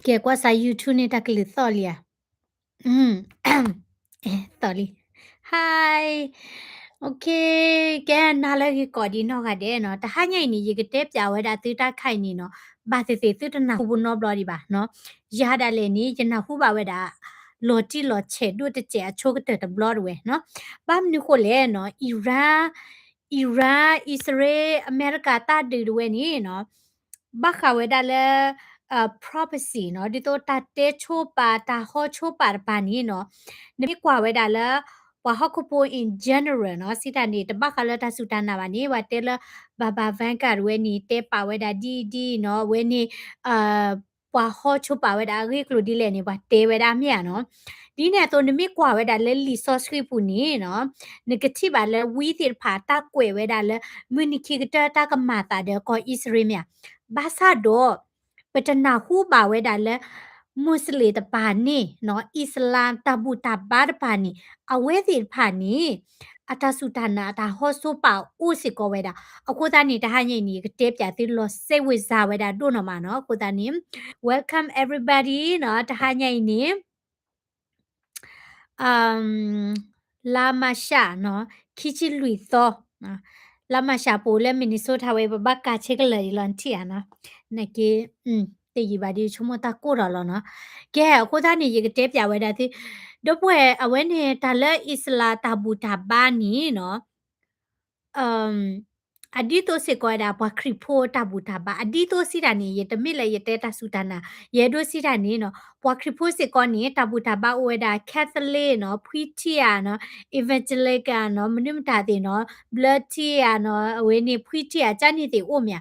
ကဲကွၢ်စး YouTube န့ၣ် တၢ်ကလုၢ်သီၣ်လံဧါ. သီၣ်လံ. Hi. Okay. ကဲနၤလၢဂ့ၤကိးဒံးနီၢ်ဂၤဒဲးနီၤ, တဟါညါအံၤန့ၣ် ယကတဲပျးဝဲဒၣ်သုတၢ်ခါအံၤန့ၣ်နီၤ, ဘၣ်သ့ၣ်သ့ၣ်သုတနၢ်ဟူနီတဘျီဒံးဘၣ်နီၤ. ယၤဒၣ်လဲာ်န့ၣ် ယနၢ်ဟူဘၣ်ဝဲဒၣ် လီၤတံၢ်လီၤဆဲးဒိၣ်တစဲးအဆိကတၢၢ်တဘျီတဝဲနီၤ. ဘၣ်မနုၤဃိလဲၣ်နီၤ, Iran, Iran, အံၣ်စရ့လး, အမဲရကၤတၢ်ဒုးတဝဲန့ၣ်နီၤ, ဘၣ်ဃးဝဲဒၣ်လၢ prophecy နီၤ, ဒ်သိးတၢ်တဲဆိပာ် တၢ်ဟီဆိပာ်တပၤန့ၣ်နီၤ, နမ့ၢ်ကွၢ်ဝဲဒၣ်လၢ ပှၤဟီၣ်ခိၣ်ဖိ in general နီၤ, စံးတၢ်န့ၣ် တဘၣ်ဃးလၢတၢ်စူၢ်တၢ်နာ်ဘၣ်န့ၣ် ပှၤတဲလၢ Baba Vanga တဝဲန့ၣ် တဲပာ်ဝဲဒၣ်ဒ်အံၤဒ်အံၤနီၤ, အဝဲန့ၣ် ပှၤဟီဆိပာ်ဝဲဒၣ်အဂ့ၢ်အကျိၤဒ်လဲၣ်န့ၣ် ပှၤတဲဝဲဒၣ်မ့ၢ်ဧါနီၤ. ဒ်န့ၣ်အသိး နမ့ၢ်ကွၢ်ဝဲဒၣ်လၢလံာ်စီဆှံပူၤန့ၣ်နီၤ, နကထံၣ်ဘၣ်လၢဝံသ့ၣ်တဖၣ်တၢ်ကွဲးဝဲဒၣ်လၢ မုၢ်နံၤခံကတၢၢ်တၢ်ကမၤအသးဒီးကီၢ်အံၣ်စရ့လးမ့ၢ်ဧါ. ဘၣ်ဆၣ်ဒီး ပတနၢ်ဟူဘၣ်ဝဲဒၣ်လၢ Muslim တပၤန့ၣ်နီၤ, အံၣ်စလၣ်တၢ်ဘူၣ်တၢ်ဘါတပၤန့ၣ် အဝဲသ့ၣ်တဖၣ်န့ၣ် အတၢ်စူၢ်တၢ်နာ်အတၢ်ဟီဆိပာ်အိၣ်စ့ၢ်ကီးဝဲဒၣ်. အဃိသတးန့ၣ် တဟါညါအံၤန့ၣ် ယကတဲပျးသုလီၤစဲးဝ့ၤစၢ်ဝဲဒၣ်ဒိၣ်နီၢ်မးနီၤ. အဃိသတးန့ၣ် welcome everybody နီၤ, တဟါညါအံၤန့ၣ် လါမၢ်ၡးနီၤ, ခံဆံလွံၢ်သီ, လါမၢ်ၡးပအိၣ်လၢ Minnesota ဝဲ ပဘၣ်ကးဆ့ကလၢာ်အံၤလီၤ နထံၣ်ဧါနီၤ, နက့ၤ တယံာ်ဘၣ်ဒီး ဆိကမိၣ်တၢ်ကိၢ်ထီၣ်လီၤနီၤ. ကဲ အဃိသတးန့ၣ် ယကတဲပျးဝဲဒၣ်သု, ဒီပုၢ်ဝဲၢ် အဝဲန့ၣ် တၢ်လၢအံၣ်စလၣ်တၢ်ဘူၣ်တၢ်ဘါန့ၣ်နီၤ အဒ်သိးစ့ၢ်ကီးဝဲဒၣ် ပှၤခရံာ်ဖိတၢ်ဘူၣ်တၢ်ဘါ အဒ်သိးစံးတၢ်န့ၣ် ယတမ့ၢ်လၢယတဲတၢ်စူၢ်တၢ်နာ်, ယအဲၣ်ဒိးစံးတၢ်န့ၣ်နီၤ, ပှၤခရံာ်ဖိစ့ၢ်ကီးန့ၣ် တၢ်ဘူၣ်တၢ်ဘါအိၣ်ဝဲဒၣ် Catholic နီၤ, ဖှံထံဧါနီၤ, Evangelical နီၤ, မနုၤမတၤသ့ၣ်နီၤ, ဘျၢထံဧါနီၤ, အဝဲန့ၣ် ဖှံထံဧါ ကန့ၣ်သ့ၣ်အိၣ်မ့ၢ်ဧါ.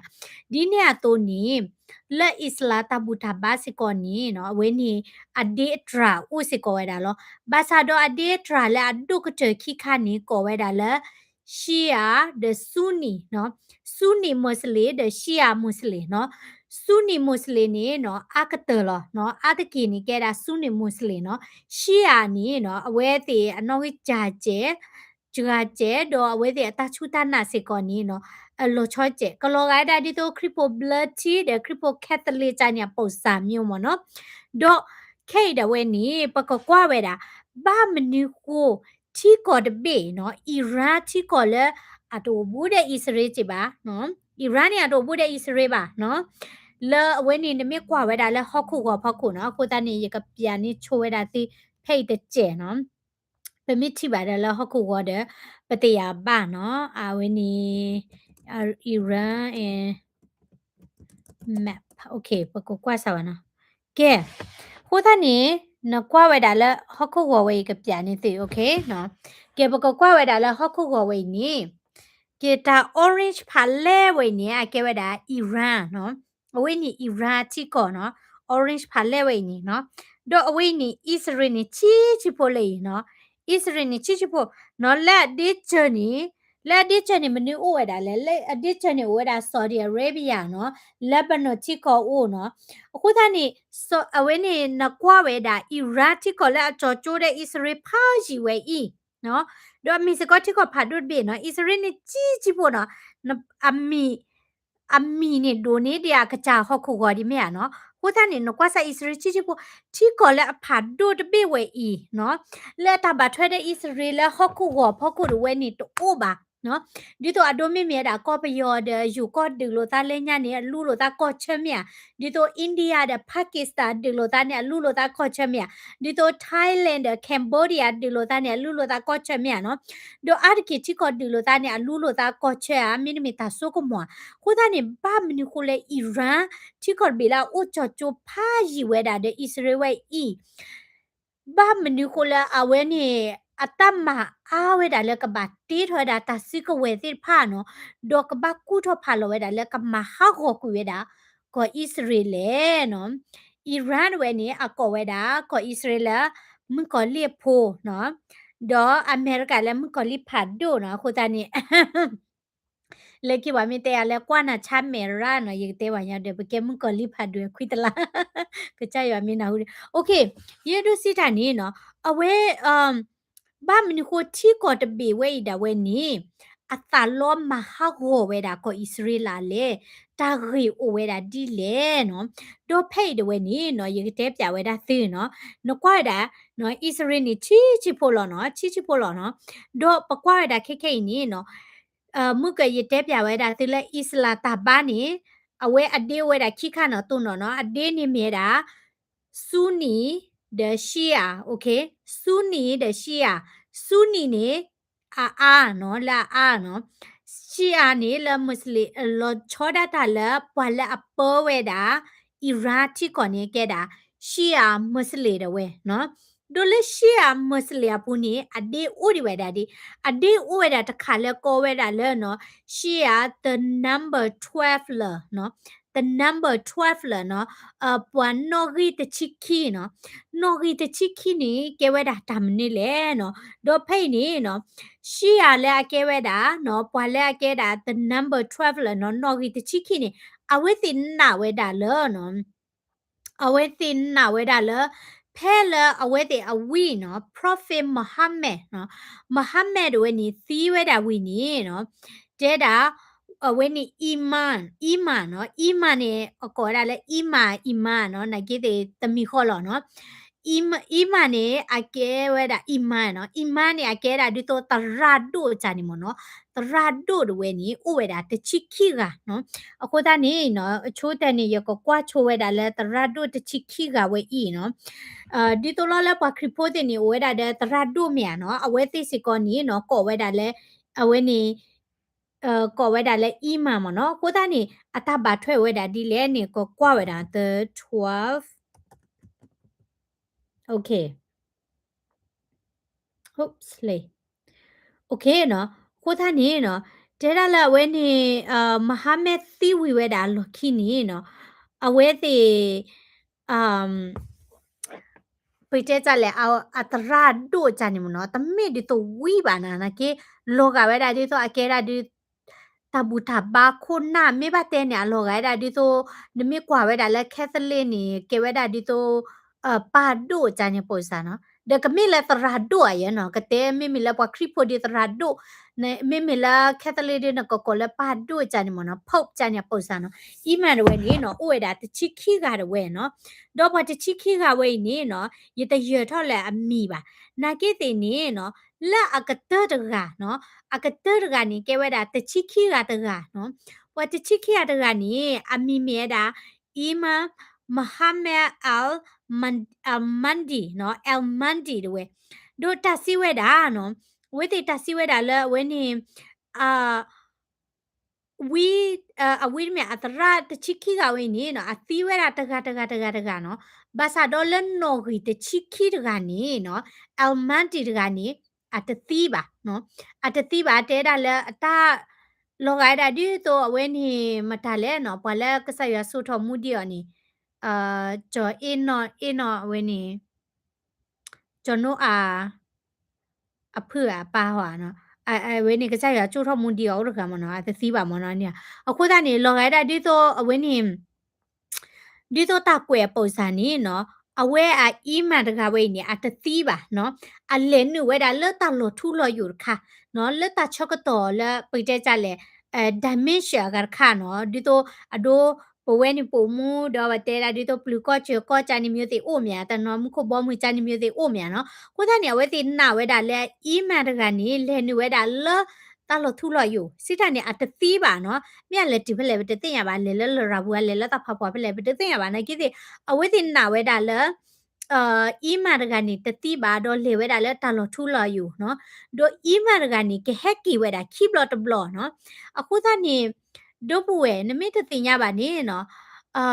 ဒ်န့ၣ်အသိးန့ၣ် လၢအံၣ်စလၣ်တၢ်ဘူၣ်တၢ်ဘါစ့ၢ်ကီးန့ၣ်နီၤ, အဝဲန့ၣ် အဒ့အတြၢ်အိၣ်စ့ၢ်ကီးဝဲဒၣ်လီၤ. ဘၣ်ဆၣ်ဒီးအဒ့အတြၢ်လၢအဒိၣ်ကတၢၢ်ခံခါန့ၣ် ကိးဝဲဒၣ်လၢ Shia ဒီး Sunni နီၤ, Sunni Muslim ဒီး Shia Muslim နီၤ. Sunni Muslim န့ၣ်နီၤ အါကတၢၢ်လီၤနီၤ, အါတက့ၢ်န့ၣ် ကဲဒၣ် Sunni Muslim နီၤ. Shia န့ၣ်နီၤ အဝဲသ့ၣ်အနီၣ်ဂံၢ်စှၤစဲး စှၤစဲး ဒီးအဝဲသ့ၣ်အတၢ်စူၢ်တၢ်နာ်စ့ၢ်ကီးန့ၣ်နီၤ အလီၤဆီစဲး ကလီၤဂာ်ဝဲဒၣ်ဒ်သိးခရံာ်ဖိဘျၢထံ ဒီးခရံာ်ဖိ Catholic ကန့ၣ် အပိာ်စၢ်မ့ၢ်မ့ၢ်နီၤ. ဒီးခဲအံၤဒၣ်ဝဲန့ၣ် ပကကွၢ်ဝဲဒၣ် ဘၣ်မနုၤဃိ ထံကီၢ်တဘ့ၣ်နီၤ Iran ထံကီၢ်လၢ အတအိၣ်ဘူးဒီးအံၣ်စရ့လးက့ဘၣ်နီၤ, Iran န့ၣ် အတအိၣ်ဘူးဒီးအံၣ်စရ့လးဘၣ်နီၤ. လၢအဝဲန့ၣ် နမ့ၢ်ကွၢ်ဝဲဒၣ်လၢဟီၣ်ခိၣ်ဂီၤဖီခိၣ်နီၤ, အဃိသတးန့ၣ် ယကပျးန့ၢ်ဆိဝဲဒၣ်သု ဖဲအံၤတစဲးနီၤ. ပမ့ၢ်ထံၣ်ဘၣ်ဒီးလၢဟီၣ်ခိၣ်ဂီၤဒီး ပသ့ၣ်ညါဘၣ်နီၤ, အဝဲန့ၣ် Iran and map, okay ပကကွၢ်စၢ်ဘၣ်နီၤ. ကဲ အဃိသတးန့ၣ် နကွၢ်ဝဲဒၣ်လၢဟီၣ်ခိၣ်ဂီၤဝဲအံၤ ကပျးန့ၢ်သု okay နီၤ. ကဲ ပကကွၢ်ဝဲဒၣ်လၢဟီၣ်ခိၣ်ဂီၤဝဲအံၤန့ၣ် ကဲတၢ် orange ဖးလဲၢ်ဝဲအံၤန့ၣ် အကဲဝဲဒၣ် Iran နီၤ. အဝဲန့ၣ် Iran ထံကီၢ်နီၤ, orange ဖးလဲၢ်ဝဲအံၤန့ၣ်နီၤ. ဒီးအဝဲအံၤန့ၣ် အံၣ်စရ့လး န့ၣ် ဆံးဆံးဖိလၢအံၤနီၤ, အံၣ်စရ့လး န့ၣ် ဆံးဆံးဖိနီၤ. လၢအဒ့စၢၤန့ၣ် လၢအဒ့စၢၤန့ၣ် မနုၤအိၣ်ဝဲဒၣ်လဲၣ်, လၢအဒ့စၢၤန့ၣ် အိၣ်ဝဲဒၣ် Saudi Arabia နီၤ, Lebanon ထံကီၢ်အိၣ်နီၤ. အဃိသတးန့ၣ် အဝဲန့ၣ် နကွၢ်ဝဲဒၣ် Iran ထံကီၢ်လၢအကၠီၤကၠိဒီးအံၣ်စရ့လးဖးယံာ်ဝဲအံၤ ဒီးအမ့ၢ်စ့ၢ်ကီးထံကီၢ်ဖးဒိၣ်တဘ့ၣ်နီၤ, အံၣ်စရ့လးန့ၣ် ဆံးဆံးဖိနီၤ, အမံၤ အမံၤန့ၣ်ဒိၣ်န့ၢ်ဒံးအကစၢ်ဟီၣ်ခိၣ်ဂီၤဒံးမ့ၢ်ဧါနီၤ. အဃိသတးန့ၣ် နကွၢ်စၢ်အံၣ်စရ့လး ဆံးဆံးဖိ ထံကီၢ်လၢအဖးဒိၣ်တဘ့ၣ်ဝဲအံၤနီၤ, လၢအတၢ်ဘၣ်ထွဲဒီးအံၣ်စရ့လးလၢဟီၣ်ခိၣ်ဂီၤဖီခိၣ်ဒၣ်ဝဲန့ၣ်တအိၣ်ဘၣ် ဒ်သိးအဒိမ့ၢ်မ့ၢ်ဝဲဒၣ်ကီၢ်ပယီၤဒီးယိၤကီၢ်ဒုးလိာ်သးလၢညါန့ၣ် အလူလိာ်သးကီၢ်ဆၢမ့ၢ်ဧါ, ဒ်သိး India ဒီး Pakistan ဒုးလိာ်သးန့ၣ် အလူလိာ်သးကီၢ်ဆၢမ့ၢ်ဧါ, ဒ်သိး Thailand ဒီး Cambodia ဒုးလိာ်သးန့ၣ် အလူလိာ်သးကီၢ်ဆၢမ့ၢ်ဧါနီၤ, ဒီးအါတက့ၢ်ထံကီၢ်ဒုးလိာ်သးန့ၣ် အလူလိာ်သးကီၢ်ဆၢဧါ, မ့တမ့ၢ်တၢ်စိကမီၤဧါ. အဃိသတးန့ၣ် ဘၣ်မနုၤဃိလၢ Iran ထံကီၢ်တဘ့ၣ်လၢအအိၣ်ကၠီၤကၠိဖးယံာ်ဝဲဒၣ်ဒီးအံၣ်စရ့လးဝဲအံၤ ဘၣ်မနုၤဃိလၢအဝဲန့ၣ် အတၢ်မၤအါဝဲဒၣ်လၢကဘၣ်တ့ထီၣ်ဝဲဒၣ်တၢ်စုကဝဲၤသ့ၣ်တဖၣ်နီၤ, ဒီးကဘၣ်ကူၣ်ထီၣ်ဖးလီၤဝဲဒၣ်လၢကမၤဟးဂီၤကွံာ်ဝဲဒၣ် ကီၢ်အံၣ်စရ့လးလဲၣ်နီၤ. Iran တဝဲန့ၣ် အကိးဝဲဒၣ် ကီၢ်အံၣ်စရ့လးလၢ မုၣ်ကီၤလံၢ်အဖိနီၤ, ဒီးအမဲရကၤလၢမုၣ်ကီၤလံၢ်ဖးဒိၣ်နီၤ. အဃိသတးန့ၣ် လၢခံပှၤမ့ၢ်တဲယၤလၢကွၢ်နၤဆါမဲာ်ရၣ်နီၤ, ယကတဲပှၤညီဒီး ပကဲမုၣ်ကီၤလံၢ်ဖးဒိၣ်ခွံတလါ, ကစၢ်ယွၤမ့ၢ်နၢ်ဟူဒီး okay, ယအဲၣ်ဒိးစံးတၢ်န့ၣ်နီၤ, အဝဲ ဘၣ်မနုၤဃိထံကီၢ်တဘ့ၣ်ဝဲအံၤဒၣ်ဝဲန့ၣ် အသးလီမၤဟးဂီၤဝဲဒၣ်ကီၢ်အံၣ်စရ့လးလဲၣ်, တၢ်ဂ့ၢ်အိၣ်ဝဲဒၣ်ဒ်လဲၣ်နီၤ. ဒီးဖဲအံၤတဝဲန့ၣ်နီၤ ယကတဲပၠးဝဲဒၣ်သုနီၤ, နကွၢ်ဝဲဒၣ် အံၣ်စရ့လးန့ၣ် ဆံးဆံးဖိလီၤနီၤ, ဆံးဆံးဖိလီၤနီၤ. ဒီးပကွၢ်ဝဲဒၣ်ခဲခဲအံၤန့ၣ်နီၤ မုၢ်ကယတဲပၠးဝဲဒၣ်သုလၢအံၣ်စလးတၢ်ဘါန့ၣ် အဝဲအဒ့အိၣ်ဝဲဒၣ်ခံခါနီၤ တိၢ်နီၣ်နီၤ, အဒ့န့ၣ်မ့ၢ်ဝဲဒၣ် Sunni ဒီး Shia, okay, Sunni ဒီး Shia, Sunni န့ၣ် အအါနီၤ, လၢအအါနီၤ, Shia န့ၣ်လၢ Muslim လီၤဆီဒၣ်တၢ်လၢပှၤလၢအပၢဝဲဒၣ် Iran ထံကီၢ်န့ၣ်ကဲဒၣ် Shia Muslim တဝဲနီၤ. ဒီးလၢ Shia Muslim အပူၤန့ၣ် အဒ့အိၣ်ဒံးဝဲဒၣ်ဒ်, အဒ့အိၣ်ဝဲဒၣ်တခါလၢကိးဝဲဒၣ်လၢနီၤ Shia the number twelve လၢနီၤ, the number twelve လၢနီၤ, ပှၤနီၣ်ဂံၢ်တဆံခံနီၤ. နီၣ်ဂံၢ်တဆံခံန့ၣ် ကဲဝဲဒၣ်တၢ်မနုၤလဲၣ်နီၤ. ဒီးဖဲအံၤန့ၣ်နီၤ Shia လၢအကဲဝဲဒၣ်နီၤ ပှၤလၢအကဲဒၣ် the number twelve လၢနီၤ နီၣ်ဂံၢ်တဆံခံန့ၣ် အဝဲသ့ၣ်နာ်ဝဲဒၣ်လၢနီၤ အဝဲသ့ၣ်နာ်ဝဲဒၣ်လၢ ဖဲလၢအဝဲသ့ၣ်အဝံနီၤ Prophet Muhammad နီၤ, Muhammad တဝဲန့ၣ် သံဝဲဒၣ်ဝံၤန့ၣ်နီၤ, တဲဒၣ် အဝဲန့ၣ် Imam, Imam နီၤ, Imam န့ၣ် အကိးဝဲဒၣ်လၢ Imam, Imam နီၤ, နာ်က့သ့ၣ်တမံၤဃီလီၤနီၤ. Imam, Imam န့ၣ် အကဲဝဲဒၣ် Imam နီၤ, Imam န့ၣ် အကဲဒၣ်ဒ်သိးသရၣ်ဒိၣ်ကၢ်န့ၣ်မ့ၢ်နီၤ, သရၣ်ဒိၣ်တဝဲန့ၣ် အိၣ်ဝဲဒၣ်တဆံခံဂၤနီၤ. အဃိသတးန့ၣ်နီၤ အဆိတၢ်န့ၣ် ယကကွၢ်ဆိဝဲဒၣ်လၢသရၣ်ဒိၣ်တဆံခံဂၤဝဲအံၤနီၤ. ဒ်သိးလီၤလၢပှၤခရံာ်ဖိသ့ၣ်န့ၣ် အိၣ်ဝဲဒၣ်ဒီးသရၣ်ဒိၣ်မ့ၢ်ဧါနီၤ, အဝဲသ့ၣ်စ့ၢ်ကီးန့ၣ်နီၤ ကိးဝဲဒၣ်လၢ အဝဲန့ၣ် ကိးဝဲဒၣ်လၢ Imam မ့ၢ်နီၤ. အဃိသတးန့ၣ် အတၢ်ဘၣ်ထွဲဝဲဒၣ်ဒ်လဲၣ်န့ၣ် ကကွၢ်ဝဲဒၣ် the twelve, okay, okay နီၤ. အဃိသတးန့ၣ်နီၤ တဲဒၣ်လၢအဝဲန့ၣ် Muhammad သံဝံၤဝဲဒၣ်အလီၢ်ခံန့ၣ်နီၤ အဝဲသ့ၣ် ပတဲတၢ်လဲၣ် အသရၣ်ဒိၣ်ကၢ်န့ၣ်မ့ၢ်နီၤ တမ့ၢ်ဒ်သိးဝံဘၣ်နၤ နာ်က့ လီၤဂာ်ဝဲဒၣ်ဒ်သိးအကဲဒၣ်ဒ် တၢ်ဘူၣ်တၢ်ဘါခိၣ်နၢ် မ့ၢ်ဘၣ်တဲန့ၣ် အလီၤဂာ်ဝဲဒၣ်ဒ်သိး နမ့ၢ်ကွၢ်ဝဲဒၣ်လၢ Catholic န့ၣ် ကဲဝဲဒၣ်ဒ်သိး ပၢ်ဒိၣ်ကၢ်န့ၣ် ပၢ်စၢ်နီၤ. ဒီးကမ့ၢ်လၢသရၣ်ဒိၣ်ဧါနီၤ ကတဲမ့မ့ၢ်လၢပှၤခရံာ်ဖိဒ်သရၣ်ဒိၣ် မ့မ့ၢ်လၢ Catholic ဒ်နကကိးလၢပၢ်ဒိၣ်ကၢ်န့ၣ်မ့ၢ်နီၤ Pope ကၢ်န့ၣ် ပၢ်စၢ်နီၤ. Imam တဝဲန့ၣ်နီၤ အိၣ်ဝဲဒၣ်တဆံခံဂၤတဝဲနီၤ. ဒီးပှၤတဆံခံဂၤဝဲအံၤန့ၣ်နီၤ ယတယၢၤထီၣ်လၢအမံၤဘၣ်. နာ်က့သ့ၣ်န့ၣ်နီၤ လၢအကတၢၢ်တဂၤနီၤ အကတၢၢ်တဂၤန့ၣ် ကဲဝဲဒၣ်တဆံခံဂၤတဂၤနီၤ. ပှၤတဆံခံဂၤတဂၤန့ၣ် အမံၤမ့ၢ်ဝဲဒၣ် Imam Muhammad al Mahdi နီၤ al Mahdi တဝဲ ဒီးတၢ်စံးဝဲဒၣ်နီၤ အဝဲသ့ၣ်တၢ်စံးဝဲဒၣ်လၢအဝဲန့ၣ် ဝံ အဝံတမ့ၢ် အသရၣ်တဆံခံဂၤဝဲအံၤန့ၣ်နီၤ အသံဝဲဒၣ်တဂၤတဂၤတဂၤတဂၤနီၤ. ဘၣ်ဆၣ်ဒီးလၢနီၣ်ဂံၢ်တဆံခံတဂၤန့ၣ်နီၤ al Mahdi တဂၤန့ၣ် အတသံဘၣ်နီၤ. အတသံဘၣ် တဲဒၣ်လၢအတၢ် လီၤဂာ်ဝဲဒၣ်ဒ်သိးအဝဲန့ၣ် မတၤလဲၣ်နီၤ ပှၤလၢကစၢ်ယွၤစိာ်ထီၣ်မူဒံးအီၤန့ၣ် ကၠီၤအ့နီၣ် အ့နီၣ်အဝဲန့ၣ် ကၠီၤနိအၤ အဖုအပၢ်ဟီဧါနီၤ. အဝဲန့ၣ် ကစၢ်ယွၤစိာ်ထီၣ်မူဒံးအီၤအိၣ်တဂၤမ့ၢ်နီၤ အတသံဘၣ်မ့ၢ်နီၤန့ၣ်. အဃိသတးန့ၣ် လီၤဂာ်ဝဲဒၣ်ဒ်သိးအဝဲန့ၣ် ဒ်သိးတၢ်ကွဲးအပၢ်စၢ်န့ၣ်နီၤ အဝဲအ Imam တဂၤဝဲအံၤန့ၣ် အတသံဘၣ်နီၤ. အလဲၤနုာ်ဝဲဒၣ်လၢတၢ်လီၤထူလီၤယိာ်တခါနီၤ လၢတၢ်ဆၢကတီၢ်လၢပကတဲတၢ်လဲၣ် dimension အဂၤတခါနီၤ ဒ်သိးအဒိ ပဝဲန့ၣ်ပိာ်မူဒီးပတဲဒၣ်ဒ်သိးပျုၤကီၢ်စၢၤကီၢ်ကၢ်န့ၣ် မျိုးသ့ၣ်အိၣ်မ့ၢ်ဧါ တနီၤမူခိၣ်ဘီမုၢ်ကၢ်န့ၣ် မျိုးသ့ၣ်အိၣ်မ့ၢ်ဧါနီၤ. အဃိသတးန့ၣ် အဝဲသ့ၣ်နာ်ဝဲဒၣ်လၢ Imam တဂၤန့ၣ် လဲၤနုာ်ဝဲဒၣ်လၢ တၢ်လီၤထူလီၤယိာ် စံးတၢ်န့ၣ် အတသံဘၣ်နီၤ. မ့ၢ်အလဲၤတုၤဖဲလဲၣ် ပတသ့ၣ်ညါဘၣ် လဲၤလၢလရာ်ပူၤ လဲၤလၢတၢ်ဖးဖှီၣ်ဖဲလဲၣ် ပတသ့ၣ်ညါဘၣ် နာ်က့သ့ၣ် အဝဲသ့ၣ်နာ်ဝဲဒၣ်လၢ Imam တဂၤန့ၣ် တသံဘၣ် ဒီးလဲၤဝဲဒၣ်လၢတၢ်လီၤထူလီၤယိာ်နီၤ. ဒီး Imam တဂၤန့ၣ် ကဟဲက့ၤဝဲဒၣ်ခံဘျီတဘျီနီၤ. အဃိသတးန့ၣ် ဒီပုၢ်ဝဲၢ် နမ့ၢ်တသ့ၣ်ညါဘၣ်န့ၣ်နီၤ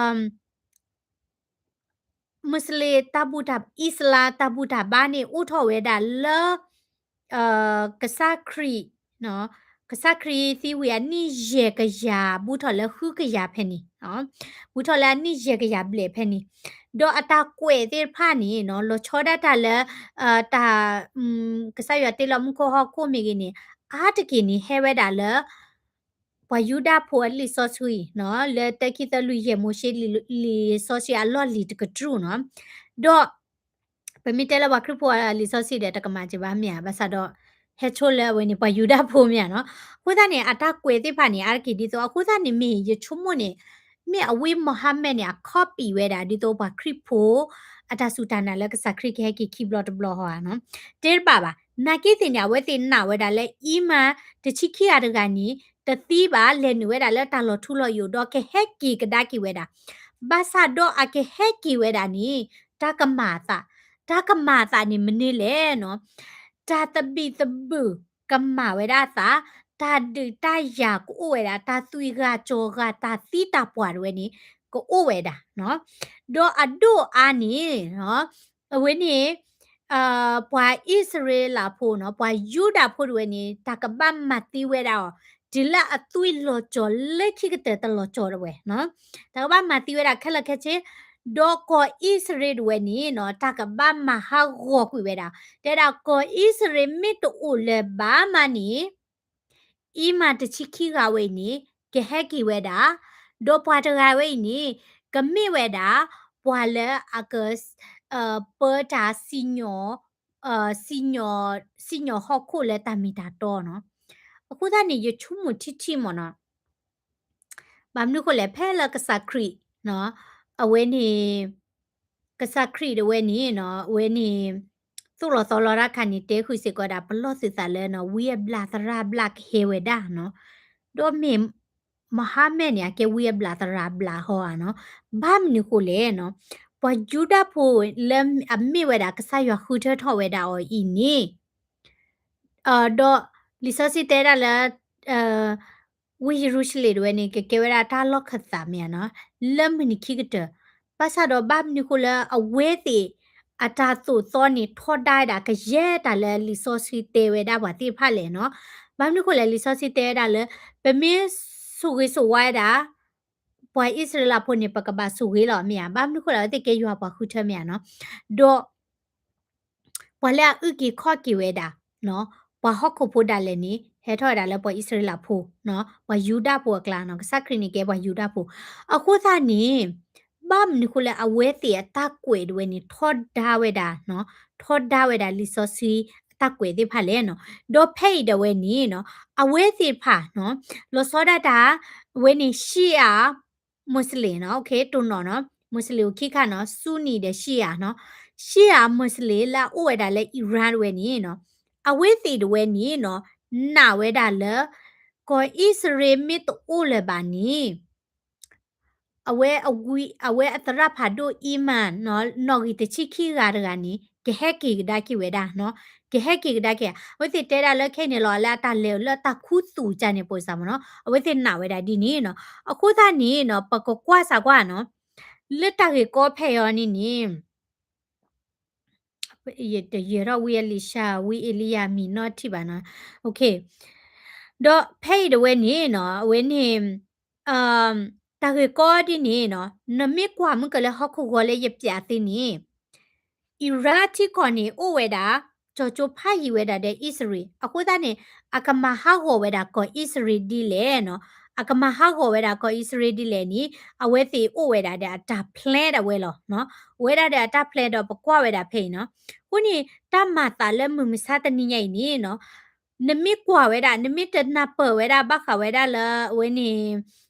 Muslim တၢ်ဘူၣ်တၢ် Islam တၢ်ဘူၣ်တၢ်ဘါန့ၣ် အိၣ်ထီၣ်ဝဲဒၣ်လၢ ကစၢ်ခရံာ် ကစၢ်ခရံာ်သံဝံၤအနံၣ်ယဲၢ်ကယၤ ဘူးထီၣ်လၢဃုကယၤဖဲန့ၣ်, ဘူးထီၣ်လၢအနံၣ်ယဲၢ်ကယၤဘျဲၣ်ဖဲန့ၣ်, ဒီးအတၢ်ကွဲးသ့ၣ်တဖၣ်န့ၣ်နီၤ လီၤဆီဒၣ်တၢ်လၢ တၢ် ကစၢ်ယွၤတ့လီၤမူခိၣ်ဟီၣ်ခိၣ်မ့ၢ်ဂ့ၤန့ၣ် အါတက့ၢ်န့ၣ် ဟဲဝဲဒၣ်လၢ ပှၤယူဒၤဖိအလံာ်စီဆှံနီၤ လၢတၢခံသၢလွံၢ်ယဲၢ်မိၤၡ့လံာ်စီဆှံအလီၢ်လံၤတကတြူၢ်နီၤ, ဒီး ပမ့ၢ်တဲလၢပှၤခရံာ်ဖိအလံာ်စီဆှံဒီး တကမၣ်က့ၤဘၣ်မ့ၢ်ဧါ, ဘၣ်ဆၣ်ဒီး ဟဲဆိလၢအဝဲန့ၣ် ပှၤယူဒၤဖိမ့ၢ်ဧါနီၤ. အဃိသတးန့ၣ် အတၢ်ကွဲးသ့ၣ်တဖၣ်န့ၣ် အါတက့ၢ်ဒ်သိး အဃိသတးန့ၣ်မ့ၢ်ယဆိကမိၣ်န့ၣ် မ့ၢ်အဝံ Mohammed န့ၣ် အ copy ဝဲဒၣ် ဒ်သိးပှၤခရံာ်ဖိ အတၢ်စူၢ်တၢ်နာ်လၢကစၢ်ခရံာ်ကဟဲက့ၤခံဘျီတဘျီဟီဧါနီၤ. တဲတဘၣ်ဘၣ်. နာ်က့သ့ၣ်န့ၣ် အဝဲသ့ၣ်နာ်ဝဲဒၣ်လၢ အံၤမး တဆံခံဂၤတဂၤန့ၣ် တသံဘၣ် လဲၤနုာ်ဝဲဒၣ်လၢတၢ်လီၤထူလီၤယိာ် ဒီးကဟဲက့ၤကဒါက့ၤဝဲဒၣ်. ဘၣ်ဆၣ်ဒီးအကဟဲက့ၤဝဲဒၣ်န့ၣ် တၢ်ကမၤအသး, တၢ်ကမၤအသးန့ၣ်မနုၤလဲၣ်နီၤ. တၢ်သဘံၣ်သဘုၣ်ကမၤဝဲဒၣ်အသး, တၢ်ဒုးတၢ်ယၤကအိၣ်ဝဲဒၣ်, တၢ်သွံၣ်ဂၤစီၤဂၤ တၢ်သံတၢ်ပှၢ်တဝဲန့ၣ် ကအိၣ်ဝဲဒၣ်နီၤ. ဒီးအဒိၣ်အါန့ၣ် အဝဲန့ၣ် ပှၤအံၣ်စရ့လးဖိနီၤ, ပှၤယူဒၤဖိတဝဲန့ၣ် တၢ်ကဘၣ်မၤသံဝဲဒၣ်အီၤ တုၤလၢအသွံၣ်လီၤစီၤလၢခံကတၢၢ်တလီၤစီၤတဝဲနီၤ. တၢ်ကဘၣ်မၤသံဝဲဒၣ်ခဲလၢာ်ခဲဆ့, ဒီးကီၢ်အံၣ်စရ့လးတဝဲန့ၣ်နီၤ တၢ်ကဘၣ်မၤဟးဂီၤကွံာ်ဝဲဒၣ်. တဲဒၣ်ကီၢ်အံၣ်စရ့လးမ့ၢ်တအိၣ်လၢၤဘၣ်မးန့ၣ် အံၤမးတဆံခံဂၤဝဲအံၤန့ၣ် ကဟဲက့ၤဝဲဒၣ်, ဒီးပှၤတဂၤဝဲအံၤန့ၣ် ကမ့ၢ်ဝဲဒၣ် ပှၤလၢအက ပၢတၢ် စံၣ်ညီၣ်ဟီၣ်ခိၣ်လၢတၢ်မ့ၢ်တၢ်တီနီၤ. အဃိသတးန့ၣ် ယဆိကမိၣ်ထံထံမ့ၢ်နီၤ, ဘၣ်မနုၤဃိလဲၣ် ဖဲလၢကစၢ်ခရံာ် အဝဲန့ၣ် ကစၢ်ခရံာ်တဝဲန့ၣ်နီၤ အဝဲန့ၣ် သိၣ်လီၤသီလီၤတၢ်ခါန့ၣ် တဲဃုာ်စ့ၢ်ကီးဒၣ် ပလီၢ်သုသးလၢနီၤ ဝံအဘျၣ်သရၣ်ဘျၣ်ကဟဲဝဲဒၣ်နီၤ. ဒီးမ့ၢ် Mohammed န့ၣ် အကဲဝံအဘျၣ်သရၣ်ဘျၣ်ဟီဧါနီၤ. ဘၣ်မနုၤဃိလဲၣ်နီၤ, ပှၤယူဒၤဖိလၢအမ့ၢ်ဝဲဒၣ်ကစၢ်ယွၤဃုထၢထီၣ်ဝဲဒၣ်အီၤအံၤန့ၣ် ဒီးလံာ်စီဆှံတဲဒၣ်လၢ ဝ့ၢ်ယရူၤၡလ့ၣ်တဝဲန့ၣ် ကကဲဝဲဒၣ်တၢ်လီၢ်ခၢၣ်သးမ့ၢ်ဧါနီၤ, လၢမုၢ်နံၤခံကတၢၢ်. ဘၣ်ဆၣ်ဒီးဘၣ်မနုၤဃိလၢအဝဲသ့ၣ်အတၢ်သိၣ်သီန့ၣ် ထီဒါဝဲဒၣ် ကယဲၢ်တၢ်လၢလံာ်စီဆှံတဲဝဲဒၣ်ပှၤသ့ၣ်တဖၣ်လဲၣ်နီၤ. ဘၣ်မနုၤဃိလဲၣ် လံာ်စီဆှံတဲဝဲဒၣ်လၢ ပမ့ၢ်ဆိၣ်ဂ့ၤဆိၣ်ဝါဝဲဒၣ် ပှၤအံၣ်စရ့လးဖိန့ၣ် ပကဘၣ်ဆိၣ်ဂ့ၤလီၤမ့ၢ်ဧါ. ဘၣ်မနုၤဃိလဲၣ် အဝဲသ့ၣ်ကဲယွၤပှၤဃုထၢမ့ၢ်ဧါနီၤ. ဒီး ပှၤလၢအအုၣ်က့ၤခီၣ်က့ၤဝဲဒၣ် ပှၤဟီၣ်ခိၣ်ဖိဒၣ်လဲာ်န့ၣ် ဟဲထီၣ်ဝဲဒၣ်လၢပှၤအံၣ်စရ့လးဖိ, ပှၤယူဒၤဖိအကျါနီၤ, ကစၢ်ခရံာ်န့ၣ်ကဲပှၤယူဒၤဖိ. အဃိသတးန့ၣ် ဘၣ်မနုၤဃိလၢအဝဲသ့ၣ်အတၢ်ကွဲးတဝဲန့ၣ် ထီဒါဝဲဒၣ်, ထီဒါဝဲဒၣ်လံာ်စီဆှံအတၢ်ကွဲးသ့ၣ်တဖၣ်လဲၣ်နီၤ. ဒီးဖဲအံၤဒၣ်ဝဲန့ၣ်နီၤ အဝဲသ့ၣ်တဖၣ်နီၤ လီၤဆီဒၣ်တၢ် အဝဲန့ၣ် Shia Muslim နီၤ, တိၢ်နီၣ်နီၤ, Muslim အိၣ်ခံခါနီၤ, Sunni ဒီး Shia နီၤ, Shia Muslim လၢအအိၣ်ဝဲဒၣ်လၢ Iran တဝဲန့ၣ်နီၤ, အဝဲသ့ၣ်တဝဲန့ၣ်နီၤ နာ်ဝဲဒၣ်လၢ ကီၢ်အံၣ်စရ့လးမ့ၢ်တအိၣ်လၢၤဘၣ်န့ၣ် အဝဲအဝံ အဝဲအသရၣ်ဖးဒိၣ် Imam နီၤ, နီၣ်ဂံၢ်တဆံခံဂၤတဂၤန့ၣ် ကဟဲက့ၤကဒါက့ၤဝဲဒၣ်နီၤ, ကဟဲက့ၤကဒါက့ၤ. အဝဲသ့ၣ်တဲဒၣ်လၢခဲအံၤန့ၣ်လီၤ လၢအတၢ်လဲၤလၢတၢ်ခူသူၣ်ကၢ်န့ၣ် ပိၢ်စၢ်မ့ၢ်နီၤ, အဝဲသ့ၣ်နာ်ဝဲဒၣ်ဒ်န့ၣ်နီၤ. အဃိသတးန့ၣ်နီၤ ပကကွၢ်စၢ်ကွၢ်နီၤ, လၢတၢ်ဂ့ၢ်ကီဖဲအံၤအီၤန့ၣ်န့ၣ် ယတယၢၤထီၣ်ဝံအ့လံၡါ ဝံအ့လံယၤမံၤနီတထံၣ်ဘၣ်နီၤ. ဒီးဖဲအံၤတဝဲန့ၣ်နီၤ အဝဲန့ၣ် တၢ်ဂ့ၢ်ကီဒ်န့ၣ်နီၤ နမ့ၢ်ကွၢ်မုၢ်ကလၢဟီၣ်ခိၣ်ဂီၤလၢယပျးသ့န့ၣ် Iran ထံကီၢ်န့ၣ် အိၣ်ဝဲဒၣ် ကၠီၤကၠိဖးယံၤဝဲဒၣ်ဒီးအံၣ်စရ့လး. အဃိသတးန့ၣ် အကမၤဟးဂီၤဝဲဒၣ်ကီၢ်အံၣ်စရ့လးဒ်လဲၣ်နီၤ, အကမၤဟးဂီၤဝဲဒၣ်ကီၢ်အံၣ်စရ့လးဒ်လဲၣ်န့ၣ် အဝဲသ့ၣ်အိၣ်ဝဲဒၣ်ဒီးအတၢ် plan ဒၣ်ဝဲလီၤ. အိၣ်ဝဲဒၣ်ဒီးအတၢ် plan ဒီးပကွၢ်ဝဲဒၣ်ဖဲအံၤနီၤ. အဃိန့ၣ် တၢ်မၤသးလၢမုၢ်မဆါတနံၤညါအံၤန့ၣ်နီၤ နမ့ၢ်ကွၢ်ဝဲဒၣ် နမ့ၢ်တနၢ်ပၢၢ်ဝဲဒၣ်ဘၣ်ဃးဝဲဒၣ်လၢအဝဲန့ၣ်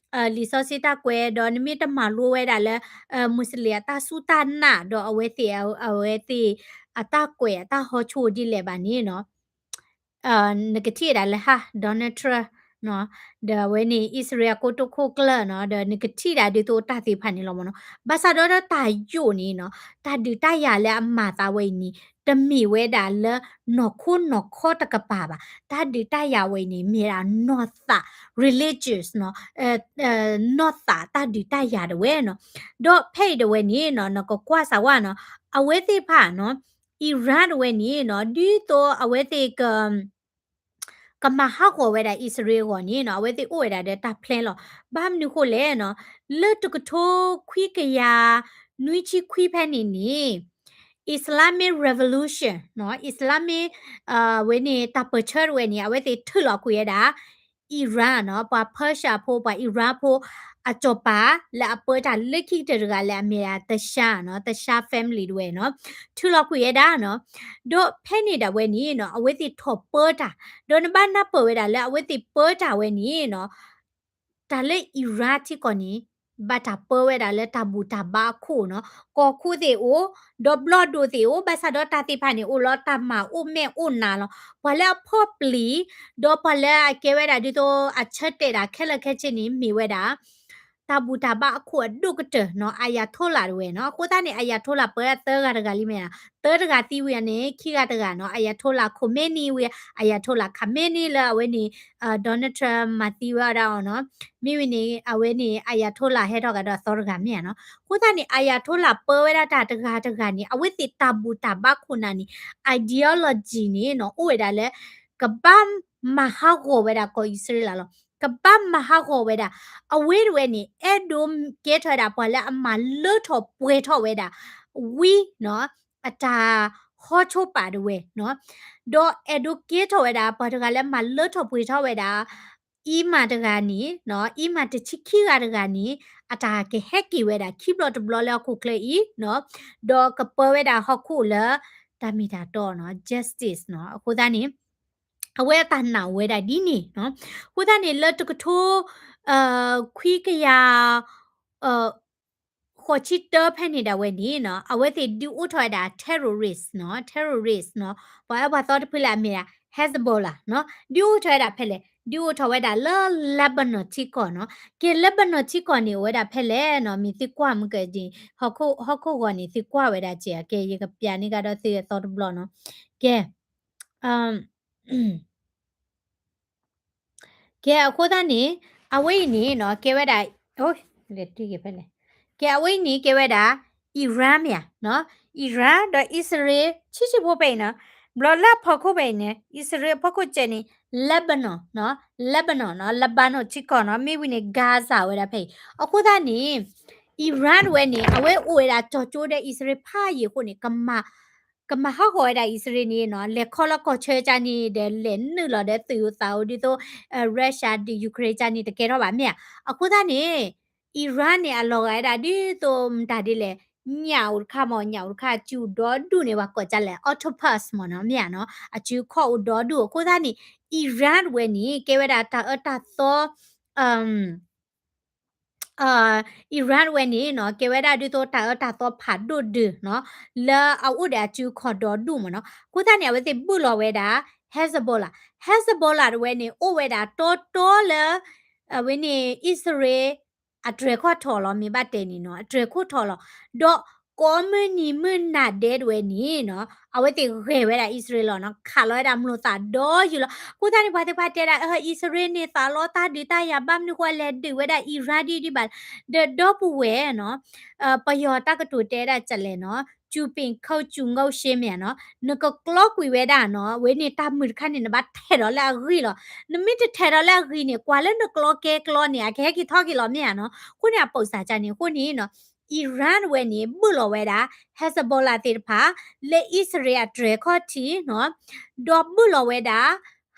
လံာ်စီဆှံတၢ်ကွဲး ဒီးနမ့ၢ်တမၤလိဝဲဒၣ်လၢ Muslim အတၢ်စူၢ်တၢ်နာ် ဒီးအဝဲသ့ၣ် အဝဲသ့ၣ်အတၢ်ကွဲးအတၢ်ဟီဆိဒ်လဲၣ်ဘၣ်န့ၣ်နီၤ နကထံၣ်ဝဲဒၣ်လၢဟါ Donald Trump နီၤ ဒီးအဝဲန့ၣ် အံၣ်စရ့လးကိတိာ်ခိၣ်ကျၢၢ်နီၤ ဒီးနကထံၣ်ဒၣ်ဒ်သိးတၢ်သ့ၣ်တဖၣ်န့ၣ်လီၤမ့ၢ်နီၤ. ဘၣ်ဆၣ်ဒီးတၢ်ယိာ်န့ၣ်နီၤ တၢ်ဒုးတၢ်ယၤလၢအမၤသးဝဲအံၤန့ၣ် တမ့ၢ်ဝဲဒၣ်လၢနီၢ်ခိနီၢ်ခီတကပၤဘၣ်. တၢ်ဒုးတၢ်ယၤဝဲအံၤန့ၣ် မ့ၢ်ဒၣ်နီၢ်သး religious နီၤ နီၢ်သးတၢ်ဒုးတၢ်ယၤတဝဲနီၤ. ဒီးဖဲအံၤတဝဲန့ၣ်နီၤ နကကွၢ်စၢ်ဝဲနီၤ အဝဲသ့ၣ်တဖၣ်နီၤ Iran တဝဲန့ၣ်နီၤ ဒ်သိးအဝဲသ့ၣ်က ကမၤဟးဂီၤဝဲဒၣ်အံၣ်စရ့လးအဂီၢ်န့ၣ်နီၤ အဝဲသ့ၣ်အိၣ်ဝဲဒၣ်ဒီးတၢ် plan လီၤ. ဘၣ်မနုၤဃိလဲၣ်နီၤ လၢတကထိခွံကယၤ နွံဆံခွံဖဲန့ၣ်န့ၣ် Islamic Revolution နီၤ Islamic ဝဲန့ၣ် တၢ်ပၢၢ်ဆၢတဝဲန့ၣ် အဝဲသ့ၣ်ထုးလီၤကွံာ်ဝဲဒၣ် Iran နီၤ ပှၤ Persia ဖိ ပှၤ Iran ဖိ အစီၤပၤလၢအပၢတၢ်လၢခံကတၢၢ်တဂၤလၢအမ့ၢ်ဒၣ် Tersha နီၤ, Tersha family တဝဲနီၤ, ထုးလီၤကွံာ်ဝဲဒၣ်နီၤ, ဒီးဖဲန့ၣ်ဒၣ်ဝဲန့ၣ်နီၤ အဝဲသ့ၣ်ထီၣ်ပၢတၢ်, ဒီးနဘၣ်နၢ်ပၢၢ်ဝဲဒၣ်လၢအဝဲသ့ၣ်ပၢတၢ်ဝဲန့ၣ်နီၤ တၢ်လၢ Iran ထံကီၢ်န့ၣ် ဘၣ်တၢ်ပၢဝဲဒၣ်လၢတၢ်ဘူၣ်တၢ်ဘါအခိၣ်နီၤ, ကီၢ်ခိၣ်သ့ၣ်အိၣ်, ဒီးဘျီၣ်ဒိၣ်သ့ၣ်အိၣ်, ဘၣ်ဆၣ်ဒီးတၢ်သ့ၣ်တဖၣ်န့ၣ် အိၣ်လီၤတၢ်မၤအိၣ်မဲာ်အိၣ်နါလီၤ. ပှၤလၢအဖီၣ်ပျံၤ, ဒီးပှၤလၢအကဲဝဲဒၣ်ဒ်သိးအဆၢတဲာ်တၢ်ခဲလၢာ်ခဲဆ့န့ၣ် မ့ၢ်ဝဲဒၣ် တၢ်ဘူၣ်တၢ်ဘါအခိၣ်အဒိၣ်ကတၢၢ်နီၤ, Ayatollah တဝဲနီၤ. အဃိသတးန့ၣ် Ayatollah ပၢသၢဂၤတဂၤလံမ့ၢ်ဧါ, သၢတဂၤသံဝံၤန့ၣ် ခံဂၤတဂၤနီၤ, Ayatollah Khomeini ဝံၤ, Ayatollah Khamenei လၢအဝဲန့ၣ် Donald Trump မၤသံဝဲဒၣ်အီၤနီၤ. မ့ၢ်ဝံၤန့ၣ် အဝဲန့ၣ် Ayatollah ဟဲထီၣ်ကဒီးသီတဂၤမ့ၢ်ဧါနီၤ. အဃိသတးန့ၣ် Ayatollah ပၢဝဲဒၣ်တၢ်တဂၤတဂၤန့ၣ် အဝဲသ့ၣ်တၢ်ဘူၣ်တၢ်ဘါခိၣ်နၢ်န့ၣ် ideology န့ၣ်နီၤ အိၣ်ဝဲဒၣ်လၢ ကဘၣ်မၤဟးဂီၤဝဲဒၣ်ကီၢ်အံၣ်စရ့လးလီၤ. ကဘၣ်မၤဟးဂီၤဝဲဒၣ် အဝဲတဝဲန့ၣ် အဲၣ်ဒိးကဲထီၣ်ဝဲဒၣ်ပှၤလၢအမၤလၢထီၣ်ပှဲၤထီၣ်ဝဲဒၣ် ဝံနီၤ အတၢ်ဟီဆိပာ်တဝဲနီၤ, ဒီးအဲၣ်ဒိးကဲထီၣ်ဝဲဒၣ် ပှၤတဂၤလၢမၤလၢထီၣ်ပှဲၤထီၣ်ဝဲဒၣ် အံၤမးတဂၤန့ၣ်နီၤ, အံၤမးတဆံခံဂၤတဂၤန့ၣ် အတၢ်ကဟဲက့ၤဝဲဒၣ်ခံဘျီတဘျီလၢဟီၣ်ခိၣ်ချၢအံၤနီၤ, ဒီးကပၢဝဲဒၣ်ဟီၣ်ခိၣ်လၢ တၢ်မ့ၢ်တၢ်တီနီၤ, justice နီၤ. အဃိသတးန့ၣ် အဝဲအတၢ်နာ်အိၣ်ဝဲဒၣ်ဒ်န့ၣ်နီၤ. အဃိသတးန့ၣ် လၢတကထိ ခွံကယၤ ဃိးဆံတၢဖဲန့ၣ်ဒၣ်ဝဲန့ၣ်နီၤ, အဝဲသ့ၣ်ဒုးအိၣ်ထီၣ်ဝဲဒၣ် terrorist နီၤ, terrorist နီၤ, ပှၤအၢပှၤသီတဖုလၢအမ့ၢ်ဒၣ် Hezbollah နီၤ, ဒုးအိၣ်ထီၣ်ဝဲဒၣ်ဖဲလဲၣ်, ဒုးအိၣ်ထီၣ်ဝဲဒၣ်လၢ Lebanon ထံကီၢ်နီၤ. ကဲ Lebanon ထံကီၢ်န့ၣ် အိၣ်ဝဲဒၣ်ဖဲလဲၣ်နီၤ, မ့ၢ်သုကွၢ်မုၢ်ကဒံ ဟီၣ်ခိၣ်ဂီၤန့ၣ် သုကွၢ်ဝဲဒၣ်စ့ၢ်ကီး, ကဲ ယကပျးန့ၢ်ကဒီးသုအသီတဘျီနီၤ. ကဲ ကဲ အဃိသတးန့ၣ် အဝဲအံၤန့ၣ်နီၤ ကဲဝဲဒၣ် လဲၤတံၢ်က့ၤဖဲလဲၣ်, ကဲ အဝဲအံၤန့ၣ် ကဲဝဲဒၣ် Iran မ့ၢ်ဧါ, Iran ဒီးအံၣ်စရ့လး ဆံးဆံးဖိဖဲအံၤနီၤ, ဘျီလၢအဖီခိၣ်ဖဲအံၤန့ၣ် အံၣ်စရ့လးအဖီခိၣ်စဲးန့ၣ် Lebanon နီၤ, Lebanon နီၤ, Lebanon ထံကီၢ်နီၤ, မ့ၢ်ဝံၤန့ၣ် Gaza ဝဲဒၣ်ဖဲအံၤ. အဃိသတးန့ၣ် Iran ဝဲန့ၣ် အဝဲအိၣ်ဝဲဒၣ်ကၠီၤကၠိဒီးအံၣ်စရ့လးဖးယံာ်အဃိန့ၣ် ကမၤဟးဂီၤဝဲဒၣ်အံၣ်စရ့လးန့ၣ်နီၤ, လဲၤခီလၢကီၢ်ဆၢကန့ၣ် ဒီးလဲၤနုာ်လီၤဒီးသုးသးအိၣ်ဒ်သိး Russia ဒီး Ukraine ကန့ၣ် တကဲထီၣ်ဘၣ်မ့ၢ်ဧါ. အဃိသတးန့ၣ် Iran န့ၣ် အလီၤဂာ်ဝဲဒၣ်ဒ်သိးမတၤဒ်လဲၣ်, ညၣ်အိၣ်တခါမ့ၢ် ညၣ်အိၣ်တခါ အစုအိၣ်ဒီဒူၣ်န့ၣ် ပှၤကိးဒ်လဲၣ် octopus မ့ၢ်နီၤ မ့ၢ်ဧါနီၤ, အစုခီၣ်အိၣ်ဒီဒူၣ်. အဃိသတးန့ၣ် Iran ဝဲန့ၣ် ကဲဝဲဒၣ်တၢ်အၢတၢ်သီ Iran ဝဲန့ၣ်နီၤ ကဲဝဲဒၣ်ဒ်သိးတၢ်အၢတၢ်သီဖးဒိၣ်ဒုးနီၤ လၢအအိၣ်ဒီးအစုခီၣ်ဒီဒူၣ်မ့ၢ်နီၤ. အဃိသတးန့ၣ် အဝဲသ့ၣ်ဘုၣ်လီၤဝဲဒၣ် Hezbollah, Hezbollah တဝဲန့ၣ် အိၣ်ဝဲဒၣ်တီတီလၢ အဝဲန့ၣ် အံၣ်စရ့လး အတြဲၤခီၣ်ထီၣ်လီၤ မ့ၢ်ဘၣ်တဲန့ၣ်နီၤ အတြဲၤခီၣ်ထီၣ်လီၤ. ဒီးကိးမုၢ်နံၤမုၢ်နၤဒဲးတဝဲန့ၣ်နီၤ အဝဲသ့ၣ်ဂဲၤဝဲဒၣ်အံၣ်စရ့လးလီၤနီၤ ခးလီၤဝဲဒၣ်မျိာ်သၣ်ဒီယုာ်လီၤ. အဃိသတးန့ၣ် ပှၤသ့ၣ်တဖၣ်တဲဒၣ် အံၣ်စရ့လးန့ၣ် သးလီတၢ်ဒုးတၢ်ယၤ ဘၣ်မနုၤဃိလဲၤဒုးဝဲဒၣ် Iran ဒ်ဒ်ဘၣ် ဒီးဒီပုၢ်ဝဲၢ်နီၤ ပယီၤတၢ်ကတိၤတဲဒၣ်ကလဲၣ်နီၤ ကျူပ့ၤခီကျူငိၣ်ရှ့မ့ၢ်ဧါနီၤ နကကျီကွံာ်ဝဲဒၣ်နီၤ အဝဲန့ၣ်တၢ်မုာ်တခါန့ၣ် နဘၣ်ထဲးဒီးလၢအဂံၢ်လီၤ. နမ့ၢ်တထဲးဒီးလၢအဂံၢ်န့ၣ် ကွၢ်လၢနကျီကဲကျီန့ၣ် အကဟဲက့ၤထီၣ်က့ၤလီၤမ့ၢ်ဧါနီၤ. အဃိန့ၣ် အပိာ်စၢ်ကန့ၣ် အဃိန့ၣ်နီၤ Iran ဝဲန့ၣ် ဘုၣ်လီၤဝဲဒၣ် Hezbollah သ့ၣ်တဖၣ် လၢအံၣ်စရ့လးအတြဲၤခီၣ်ထံးနီၤ ဒီးဘုၣ်လီၤဝဲဒၣ်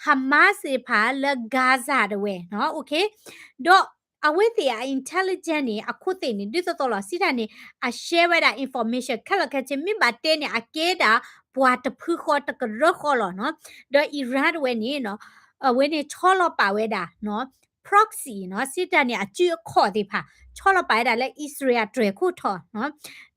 Hamas သ့ၣ်တဖၣ်လၢ Gaza တဝဲနီၤ ဒီးအဝဲသ့ၣ်အ intelligence န့ၣ် အခိၣ်သ့ၣ်န့ၣ် ဒ်သိးသိးလီၤ စံးတၢ်န့ၣ် အ share ဝဲဒၣ် information ခဲလၢာ်ခဲဆ့ မ့ၢ်ဘၣ်တဲန့ၣ် အကဲဒၣ်ပှၤတဖုဃီတကရၢဃီလီၤနီၤ. ဒီး Iran တဝဲန့ၣ်နီၤ အဝဲန့ၣ်ဆီလီၤပာ်ဝဲဒၣ်နီၤ proxy နီၤ စံးတၢ်န့ၣ် အစုအခီၣ်သ့ၣ်တဖၣ် ဆီလီၤပာ်ဝဲဒၣ်လၢအံၣ်စရ့လးအတြဲၤခိၣ်ထီၣ်နီၤ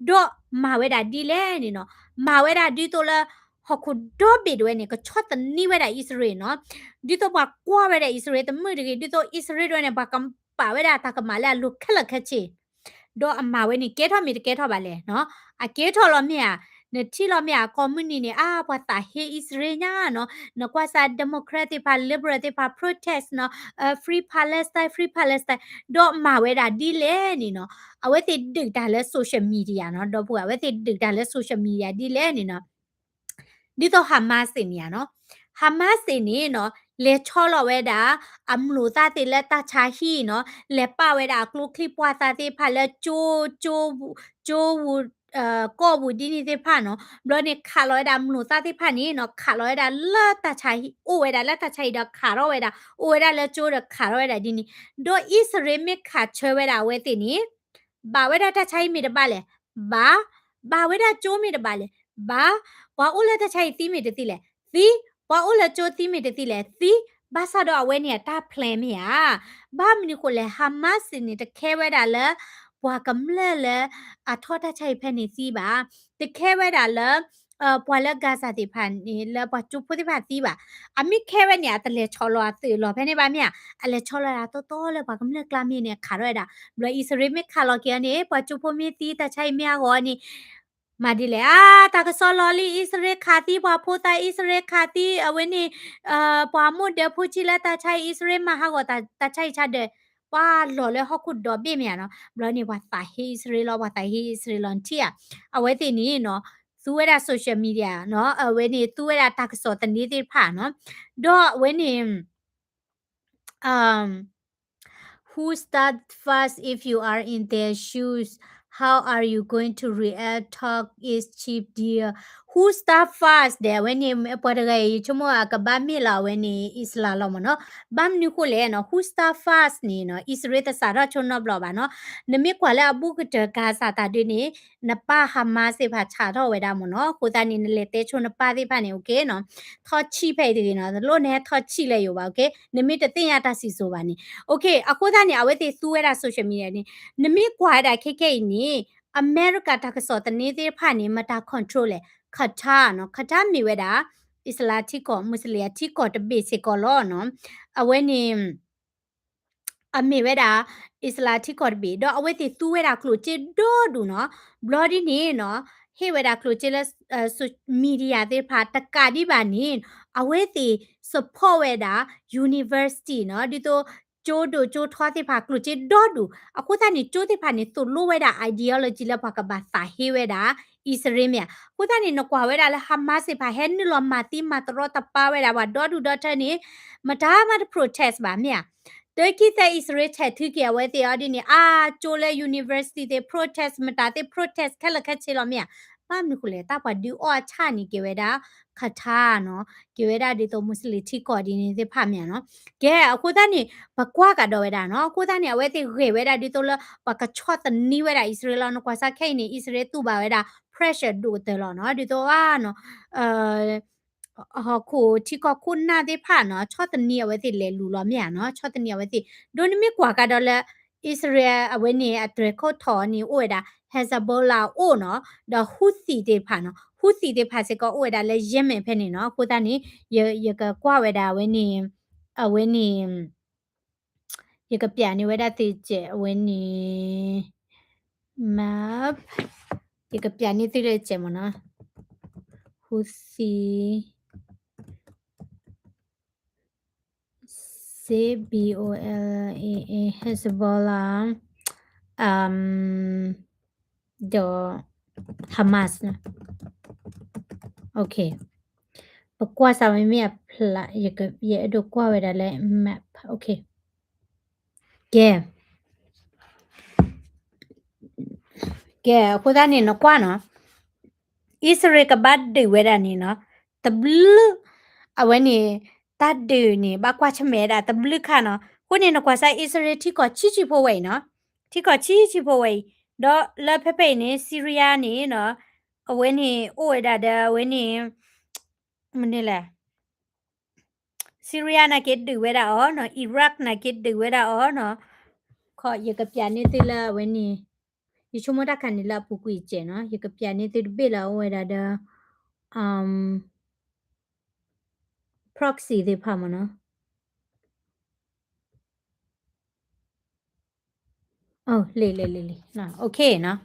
ဒီးမၤဝဲဒၣ်ဒ်လဲၣ်န့ၣ်နီၤ မၤဝဲဒၣ်ဒ်သိးလၢ ဟီၣ်ခိၣ်ဒီဘ့ၣ်တဝဲန့ၣ် ကဆီၣ်သနံးဝဲဒၣ်အံၣ်စရ့လးနီၤ ဒ်သိးပှၤကွၢ်ဝဲဒၣ်အံၣ်စရ့လးတမုာ်တဂ့ၤ ဒ်သိးအံၣ်စရ့လးတဝဲန့ၣ် ပှၤကပာ်ဝဲဒၣ်တၢ်ကမၣ်လၢအလိၤခဲလၢာ်ခဲဆ့ ဒီးအမၤဝဲန့ၣ် ကဲထီၣ်မ့ၢ်တကဲထီၣ်ဘၣ်လဲၣ်နီၤ အကဲထီၣ်လီၤမ့ၢ်ဧါ. နထံၣ်လီၤမ့ၢ်ဧါ ကိးမုၢ်နံၤန့ၣ် အါ ပှၤသးဟ့အံၣ်စရ့လးညါနီၤ နကွၢ်စၢ် democrat သ့ၣ်တဖၣ် liberal သ့ၣ်တဖၣ် protest နီၤ free Palestine free Palestine ဒီးမၤဝဲဒၣ်ဒ်လဲၣ်န့ၣ်နီၤ အဝဲသ့ၣ်ဒုးတၢ်လၢ social media နီၤ ဒီပုၢ်ဝဲၢ် အဝဲသ့ၣ်ဒုးတၢ်လၢ social media ဒ်လဲၣ်န့ၣ်နီၤ ဒ်သိး Hamas သ့ၣ်န့ၣ်ဧါနီၤ Hamas သ့ၣ်န့ၣ်နီၤ လဲၤဆီလီၤဝဲဒၣ် အမျိာ်သၣ်သ့ၣ်လၢတၢ်ဆါဟံၣ်နီၤ လဲၤပာ်ဝဲဒၣ်အကျိချံပှာ်သၣ်သ့ၣ်တဖၣ်လၢကၠိ ကၠိဝူၤ ကီၢ်ပူၤဒ်န့ၣ်သ့ၣ်တဖၣ်နီၤ, ဘျီန့ၣ်ခးလီၤဝဲဒၣ် မိၢ်သၣ်သ့ၣ်တဖၣ်န့ၣ်နီၤ, ခးလီၤဝဲဒၣ်လၢတၢ်ဆါဟံၣ်, အိၣ်ဝဲဒၣ်လၢတၢ်ဆါဟံၣ်ဒီးခးထီၣ်ဝဲဒၣ်, အိၣ်ဝဲဒၣ်လၢကၠိဒီးခးထီၣ်ဝဲဒၣ်ဒ်န့ၣ်, ဒီးအံၣ်စရ့လးမ့ၢ်ခးဆၢဝဲဒၣ်အဝဲသ့ၣ်န့ၣ် ဘၣ်ဝဲဒၣ်တၢ်ဆါဟံၣ်မ့ၢ်တဘၣ်လဲၣ်, ဘၣ်, ဘၣ်ဝဲဒၣ်ကၠိမ့ၢ်တဘၣ်လဲၣ်, ဘၣ်, ပှၤအိၣ်လၢတၢ်ဆါဟံၣ်သံမ့ၢ်တသံလဲၣ်, သံ, ပှၤအိၣ်လၢကၠိသံမ့ၢ်တသံလဲၣ်, သံ, ဘၣ်ဆၣ်ဒီးအဝဲန့ၣ်အတၢ် plan မ့ၢ်ဧါ, ဘၣ်မနုၤဃိလဲၣ်, Hamas န့ၣ် တခဲဝဲဒၣ်လၢ ပှၤကမျၢၢ်လၢ အထီၣ်တၢ်ဆါဟံၣ်ဖဲန့ၣ်သံဘၣ်, တခဲဝဲဒၣ်လၢ ပှၤလၢ Gaza သ့ၣ်တဖၣ်န့ၣ် လၢပှၤကၠိဖိသ့ၣ်တဖၣ်သံဘၣ်, အမ့ၢ်ခဲဝဲန့ၣ် အတလဲၤဆီလီၤအသုးလီၤဖဲန့ၣ်ဘၣ်မ့ၢ်ဧါ, အလဲၤဆီလီၤဒၣ်တီတီလၢပှၤကမျၢၢ်ကျါမ့ၢ်န့ၣ် အခးထီၣ်ဝဲဒၣ်, ဘျီအံၣ်စရ့လးမ့ၢ်ခးလီၤက့ၤအီၤန့ၣ် ပှၤကၠိဖိမ့ၢ်သံ တၢ်ဆါဟံၣ်မ့ၢ်ဟးဂီၤန့ၣ် မၤဒ်လဲၣ်, အါ တၢ်ကစီၣ်လီၤလံ အံၣ်စရ့လးခးသံပှၤဖိသၣ် အံၣ်စရ့လးခးသံ အဝဲန့ၣ် ပှၤမိၢ်ဒၢးဖိဆံးလၢတၢ်ဆါဟံၣ် အံၣ်စရ့လးမၤဟးဂီၤတၢ်ဆါဟံၣ်ဆါဒၢး, ပှၤလီၤလၢဟီၣ်ခိၣ်ဒီဘ့ၣ်မ့ၢ်ဧါနီၤ, ဘျီန့ၣ် ပှၤသးဟ့အံၣ်စရ့လးလီၤ ပှၤသးဟ့အံၣ်စရ့လးလီၤနထံၣ်ဧါ, အဝဲသ့ၣ်န့ၣ်နီၤ သူဝဲဒၣ် social media နီၤ, အဝဲန့ၣ် သူဝဲဒၣ်တၢ်ကစီၣ်သန့သ့ၣ်တဖၣ်နီၤ, ဒီးအဝဲန့ၣ် Who start first if you are in their shoes? How are you going to react? Talk is cheap, dear. Who start first ဒီး အဝဲန့ၣ် ပှၤတဂၤအံၤ ယဆိကမိၣ်အကဘၣ်မ့ၢ်လီၤ အဝဲန့ၣ် အံၣ်စရ့လးလီၤမ့ၢ်နီၤ, ဘၣ်မနုၤဃိလဲၣ်နီၤ, Who start first န့ၣ်နီၤ အံၣ်စရ့လးတစးထီၣ်ဆိနီတဘျီဘၣ်နီၤ, နမ့ၢ်ကွၢ်လၢအဘူးကတၢၢ် Gaza တၢ်ဒုးန့ၣ် နပၢ် Hamas သ့ၣ်တဖၣ်စးထီၣ်ဝဲဒၣ်မ့ၢ်နီၤ, အဃိသတးန့ၣ် နလဲၤတဲဆိနပၢ်သ့ၣ်တဖၣ်န့ၣ် okay နီၤ, ထီၣ်ဆံၣ်ဖဲအံၤတဂ့ၤနီၤ, တလိၣ်နဟဲထီၣ်ဆံၣ်လၢယိၤဘၣ် okay, နမ့ၢ်တသ့ၣ်ညါတၢ်စံၣ်စိၤဘၣ်န့ၣ် okay, အဃိသတးန့ၣ် အဝဲသ့ၣ်သူဝဲဒၣ် social media န့ၣ်, နမ့ၢ်ကွၢ်ဝဲဒၣ်ခဲခဲအံၤန့ၣ် အမဲရကၤတၢ်ကစီၣ်သန့သ့ၣ်တဖၣ်န့ၣ် မတၤ control လဲၣ်, Qatar နီၤ, Qatar မ့ၢ်ဝဲဒၣ် အံၣ်စရ့လးထံကီၢ် Muslim အထံကီၢ်တဘ့ၣ်စ့ၢ်ကီးလီၤနီၤ, အဝဲန့ၣ် အမ့ၢ်ဝဲဒၣ် အံၣ်စရ့လးထံကီၢ်တဘ့ၣ် ဒီးအဝဲသ့ၣ်သူဝဲဒၣ်ကျိၣ်စ့ဒီဒူၣ်နီၤ, ဘျီဒ်န့ၣ်နီၤ, ဟ့ၣ်ဝဲဒၣ်ကျိၣ်စ့လၢ media သ့ၣ်တဖၣ် တကးဒံးဘၣ်န့ၣ် အဝဲသ့ၣ် support ဝဲဒၣ် university နီၤ, ဒ်သိး ကၠိဒိၣ်ကၠိထီသ့ၣ်တဖၣ် ကျိၣ်စ့ဒီဒူၣ်, အဃိသတးန့ၣ် ကၠိသ့ၣ်တဖၣ်န့ၣ် သိၣ်လိဝဲဒၣ် ideology လၢပှၤကဘၣ်သးဟ့ဝဲဒၣ် အံၣ်စရ့လးမ့ၢ်ဧါ, အဃိသတးန့ၣ် နကွၢ်ဝဲဒၣ်လၢ Hamas သ့ၣ်တဖၣ် ဟဲနုာ်လီၤမၤသံမၤတရီတပါဝဲဒၣ် ပှၤဒီဒူၣ်ဒီထၢန့ၣ် မတၤမးတ protest ဘၣ်မ့ၢ်ဧါ, တခံသၢ အံၣ်စရ့လးဆဲးထုက့ၤအဝဲသ့ၣ်အီၤဒ်န့ၣ် အါ ကၠိလၢ university သ့ၣ် protest မတၤသ့ၣ် protest ခဲလၢာ်ခဲဆ့လီၤမ့ၢ်ဧါ, ဘၣ်မနုၤဃိလဲၣ် တၢ်ပှၤဒုးအီၣ်အဆၣ်န့ၣ် က့ၤဝဲဒၣ် Qatar နီၤ, က့ၤဝဲဒၣ်ဒ်သိး Muslim ထံကီၢ်ဒ်န့ၣ်သ့ၣ်တဖၣ်မ့ၢ်ဧါနီၤ, ကဲ အဃိသတးန့ၣ် ပကွၢ်ကဒီးဝဲဒၣ်နီၤ, အဃိသတးန့ၣ် အဝဲသ့ၣ်ဂဲၤဝဲဒၣ်ဒ်သိးလၢ ပှၤကဆီၣ်သနံးဝဲဒၣ်အံၣ်စရ့လးလီၤ, နကွၢ်စ့ၢ်ခဲအံၤန့ၣ် အံၣ်စရ့လးတူၢ်ဘၣ်ဝဲဒၣ် pressure ဒိၣ်ကတၢၢ်လီၤနီၤ, ဒ်သိးအါနီၤ ဟီၣ်ခိၣ်ထံကီၢ်ခိၣ်နၢ်သ့ၣ်တဖၣ်နီၤ, ဆီၣ်သနံးအဝဲသ့ၣ်လဲၤလူၤလီၤမ့ၢ်ဧါနီၤ, ဆီၣ်သနံးအဝဲသ့ၣ်, ဒီးနမ့ၢ်ကွၢ်ကဒီးလၢ အံၣ်စရ့လးအဝဲန့ၣ် အတြဲၤခိၣ်ထီၣ်န့ၣ် အိၣ်ဝဲဒၣ် Hezbollah အိၣ်နီၤ, ဒီး Houthi သ့ၣ်တဖၣ်နီၤ, Houthi သ့ၣ်တဖၣ်စ့ၢ်ကီးအိၣ်ဝဲဒၣ်လၢ Yemen ဖဲန့ၣ်နီၤ, အဃိသတးန့ၣ် ယကကွၢ်ဝဲဒၣ်အဝဲန့ၣ်, အဝဲန့ၣ် ယကပျးန့ၢ်ဝဲဒၣ်သုစဲးအဝဲန့ၣ် map, ယကပျးန့ၢ်သုလၢစဲးမ့ၢ်နီၤ, Houthi, C B O L A A, Hezbollah, ဒီး Hamas နီၤ, okay, ပကွၢ်စးဝဲမ့ၢ်အဖျါ, ယအဲၣ်ဒိးကွၢ်ဝဲဒၣ်လၢ map, okay, ကဲ ကဲ အဃိသတးန့ၣ် နကွၢ်နီၤ, အံၣ်စရ့လးကဘၣ်ဒုးဝဲဒၣ်န့ၣ်နီၤ, တဘျုး, အဝဲန့ၣ် တၢ်ဒုးန့ၣ် ဘၣ်ကွၢ်ဆၢၣ်မဲာ်ဝဲဒၣ်တဘျုးခါနီၤ, အဃိန့ၣ် နကွၢ်စ့ၢ် အံၣ်စရ့လးထံကီၢ်ဆံးဆံးဖိဝဲအံၤနီၤ, ထံကီၢ်ဆံးဆံးဖိဝဲအံၤ, ဒီးလၢဖဲဖဲအံၤန့ၣ် Syria န့ၣ်နီၤ, အဝဲန့ၣ်အိၣ်ဝဲဒၣ်ဒီး အဝဲန့ၣ် မနုၤလဲၣ် Syria နာ်က့ဒုးဝဲဒၣ်အီၤနီၤ, Iraq နာ်က့ဒုးဝဲဒၣ်အီၤနီၤ, ခီ ယကပျးန့ၢ်သုလၢအဝဲန့ၣ်, ယဆိကမိၣ်တၢ်ခါန့ၣ်လၢအပူၤကွံာ်စဲးနီၤ, ယကပျးန့ၢ်သုတဘ့ၣ်လၢအအိၣ်ဝဲဒၣ်ဒီး proxy သ့ၣ်တဖၣ်မ့ၢ်နီၤ. လံ လံ လံ လံ okay နီၤ.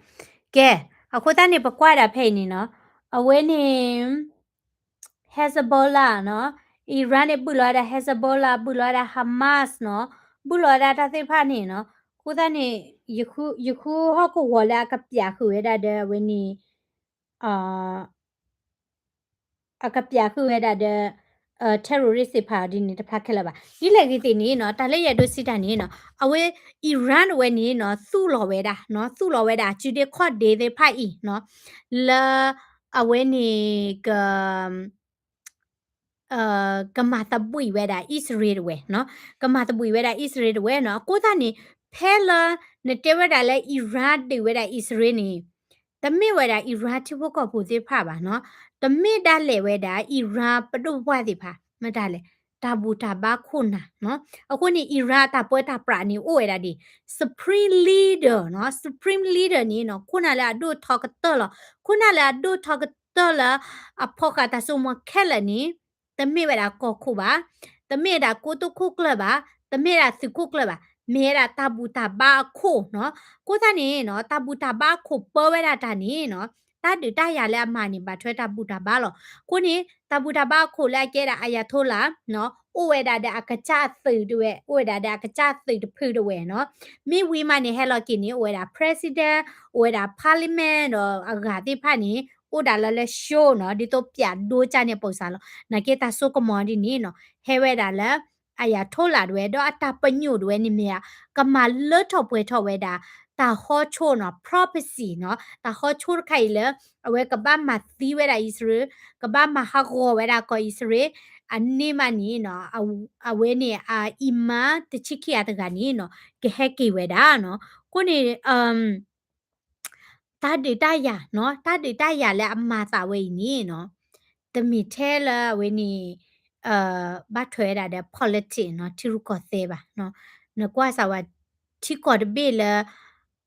ကဲ အဃိသတးန့ၣ် ပကွၢ်ဒၣ်ဖဲအံၤန့ၣ်နီၤ, အဝဲန့ၣ် Hezbollah နီၤ, Iran န့ၣ် ဘုၣ်လီၤဝဲဒၣ် Hezbollah, ဘုၣ်လီၤဝဲဒၣ် Hamas နီၤ, ဘုၣ်လီၤဝဲဒၣ်တၢ်သ့ၣ်တဖၣ်န့ၣ်နီၤ. အဃိသတးန့ၣ် ယဃုဟီၣ်ကဝီၤလၢအကပျးဃုာ်ဝဲဒၣ်ဒီးအဝဲန့ၣ် အကပျးဃုာ်ဝဲဒၣ်ဒီး terrorist သ့ၣ်တဖၣ်အီၤဒ်န့ၣ် တဖျါခဲလၢာ်ဘၣ်. ဒ်လဲၣ်ဂ့ၤသ့ၣ်န့ၣ်နီၤ တၢ်လၢယအဲၣ်ဒိးစံးတၢ်န့ၣ်နီၤ အဝဲ Iran ဝဲန့ၣ်နီၤ သူၣ်လီၤဝဲဒၣ်နီၤ သူၣ်လီၤဝဲဒၣ် အစုဒ့ခီၣ်ဒ့သ့ၣ်တဖၣ်အံၤနီၤ လၢ အဝဲန့ၣ် က ကမၤသဘှံးဝဲဒၣ်အံၣ်စရ့လးတဝဲနီၤ, ကမၤသဘှံးဝဲဒၣ်အံၣ်စရ့လးတဝဲနီၤ. အဃိသတးန့ၣ် ဖဲလၢနတဲဝဲဒၣ်လၢ Iran ဒုးဝဲဒၣ်အံၣ်စရ့လးန့ၣ် တမ့ၢ်ဝဲဒၣ် Iran ထံဖိကီၢ်ဖိသ့ၣ်တဖၣ်ဘၣ်နီၤ, တမ့ၢ်ဒၣ်လဲာ်ဝဲဒၣ် Iran ပဒိၣ်ပပှၢ်သ့ၣ်တဖၣ် မတၤလဲၣ် တၢ်ဘူၣ်တၢ်ဘါခိၣ်နၢ်နီၤ. အဃိန့ၣ် Iran အတၢ်ပၢတၢ်ပြးန့ၣ် အိၣ်ဝဲဒၣ်ဒ် Supreme Leader နီၤ, Supreme Leader န့ၣ်နီၤ ခိၣ်နၢ်လၢအဒိၣ်ထီကတၢၢ်လီၤ. ခိၣ်နၢ်လၢအဒိၣ်ထီကတၢၢ်လၢ အဖီၣ်ဃာ်တၢ်စိကမီၤခဲလၢာ်န့ၣ် တမ့ၢ်ဝဲဒၣ်ကီၢ်ခိၣ်ဘၣ်, တမ့ၢ်ဝဲဒၣ်ကိတိာ်ခိၣ်ကျၢၢ်ဘၣ်, တမ့ၢ်ဝဲဒၣ်သုးခိၣ်ကျၢၢ်ဘၣ်, မ့ၢ်ဝဲဒၣ်တၢ်ဘူၣ်တၢ်ဘါအခိၣ်နီၤ. အဃိသတးန့ၣ်နီၤ တၢ်ဘူၣ်တၢ်ဘါအခိၣ်ပၢဝဲဒၣ်တၢ်န့ၣ်နီၤ တၢ်ဒုးတၢ်ယၤလၢအမၤန့ၣ် ဘၣ်ထွဲတၢ်ဘူၣ်တၢ်ဘါလီၤ. အဃိန့ၣ် တၢ်ဘူၣ်တၢ်ဘါအခိၣ်လၢအကဲဒၣ် Ayatollah နီၤ အိၣ်ဝဲဒၣ်ဒီးအကစၢ်သုးတဝဲ, အိၣ်ဝဲဒၣ်ဒီးအကစၢ်သုးတဖုတဝဲနီၤ. မ့ၢ်ဝံၤမးန့ၣ် ဟဲလီၤက့ၤန့ၣ် အိၣ်ဝဲဒၣ် president, အိၣ်ဝဲဒၣ် parliament ဒီးအဂၤသ့ၣ်တဖၣ်န့ၣ် အိၣ်ဒၣ်လၢလၢ show နီၤ, ဒ်သိးပျးဒိကၢ်န့ၣ် ပုံစံ လီၤ. နာ်က့တၢ်စိကမီၤဒ်န့ၣ်နီၤ ဟဲဝဲဒၣ်လၢ Ayatollah တဝဲ ဒီးအတၢ်ပညိၣ်တဝဲန့ၣ်မ့ၢ် ကမၤလၢထီၣ်ပှဲၤထီၣ်ဝဲဒၣ် တၢ်ဟီဆိနီၤ, prophecy နီၤ, တၢ်ဟီဆိတခါအံၤလၢ အဝဲကဘၣ်မၤသံဝဲဒၣ်အံၣ်စရ့လး, ကဘၣ်မၤဟးဂီၤဝဲဒၣ်ကီၢ်အံၣ်စရ့လး, အန့ၣ်မးန့ၣ်နီၤ အဝဲန့ၣ် အ imam တဆံခံဂၤတဂၤန့ၣ်နီၤ ကဟဲက့ၤဝဲဒၣ်နီၤ. အဃိန့ၣ် တၢ်ဒုးတၢ်ယၤနီၤ, တၢ်ဒုးတၢ်ယၤလၢအမၤသးဝဲအံၤန့ၣ်နီၤ, တမ့ၢ်ထဲလၢအဝဲန့ၣ် ဘၣ်ထွဲဝဲဒၣ်ဒီး politics နီၤ, ထံရူၢ်ကီၢ်သဲးဘၣ်နီၤ. နကွၢ်စၢ်ဝဲ ထံကီၢ်တဘ့ၣ်လၢ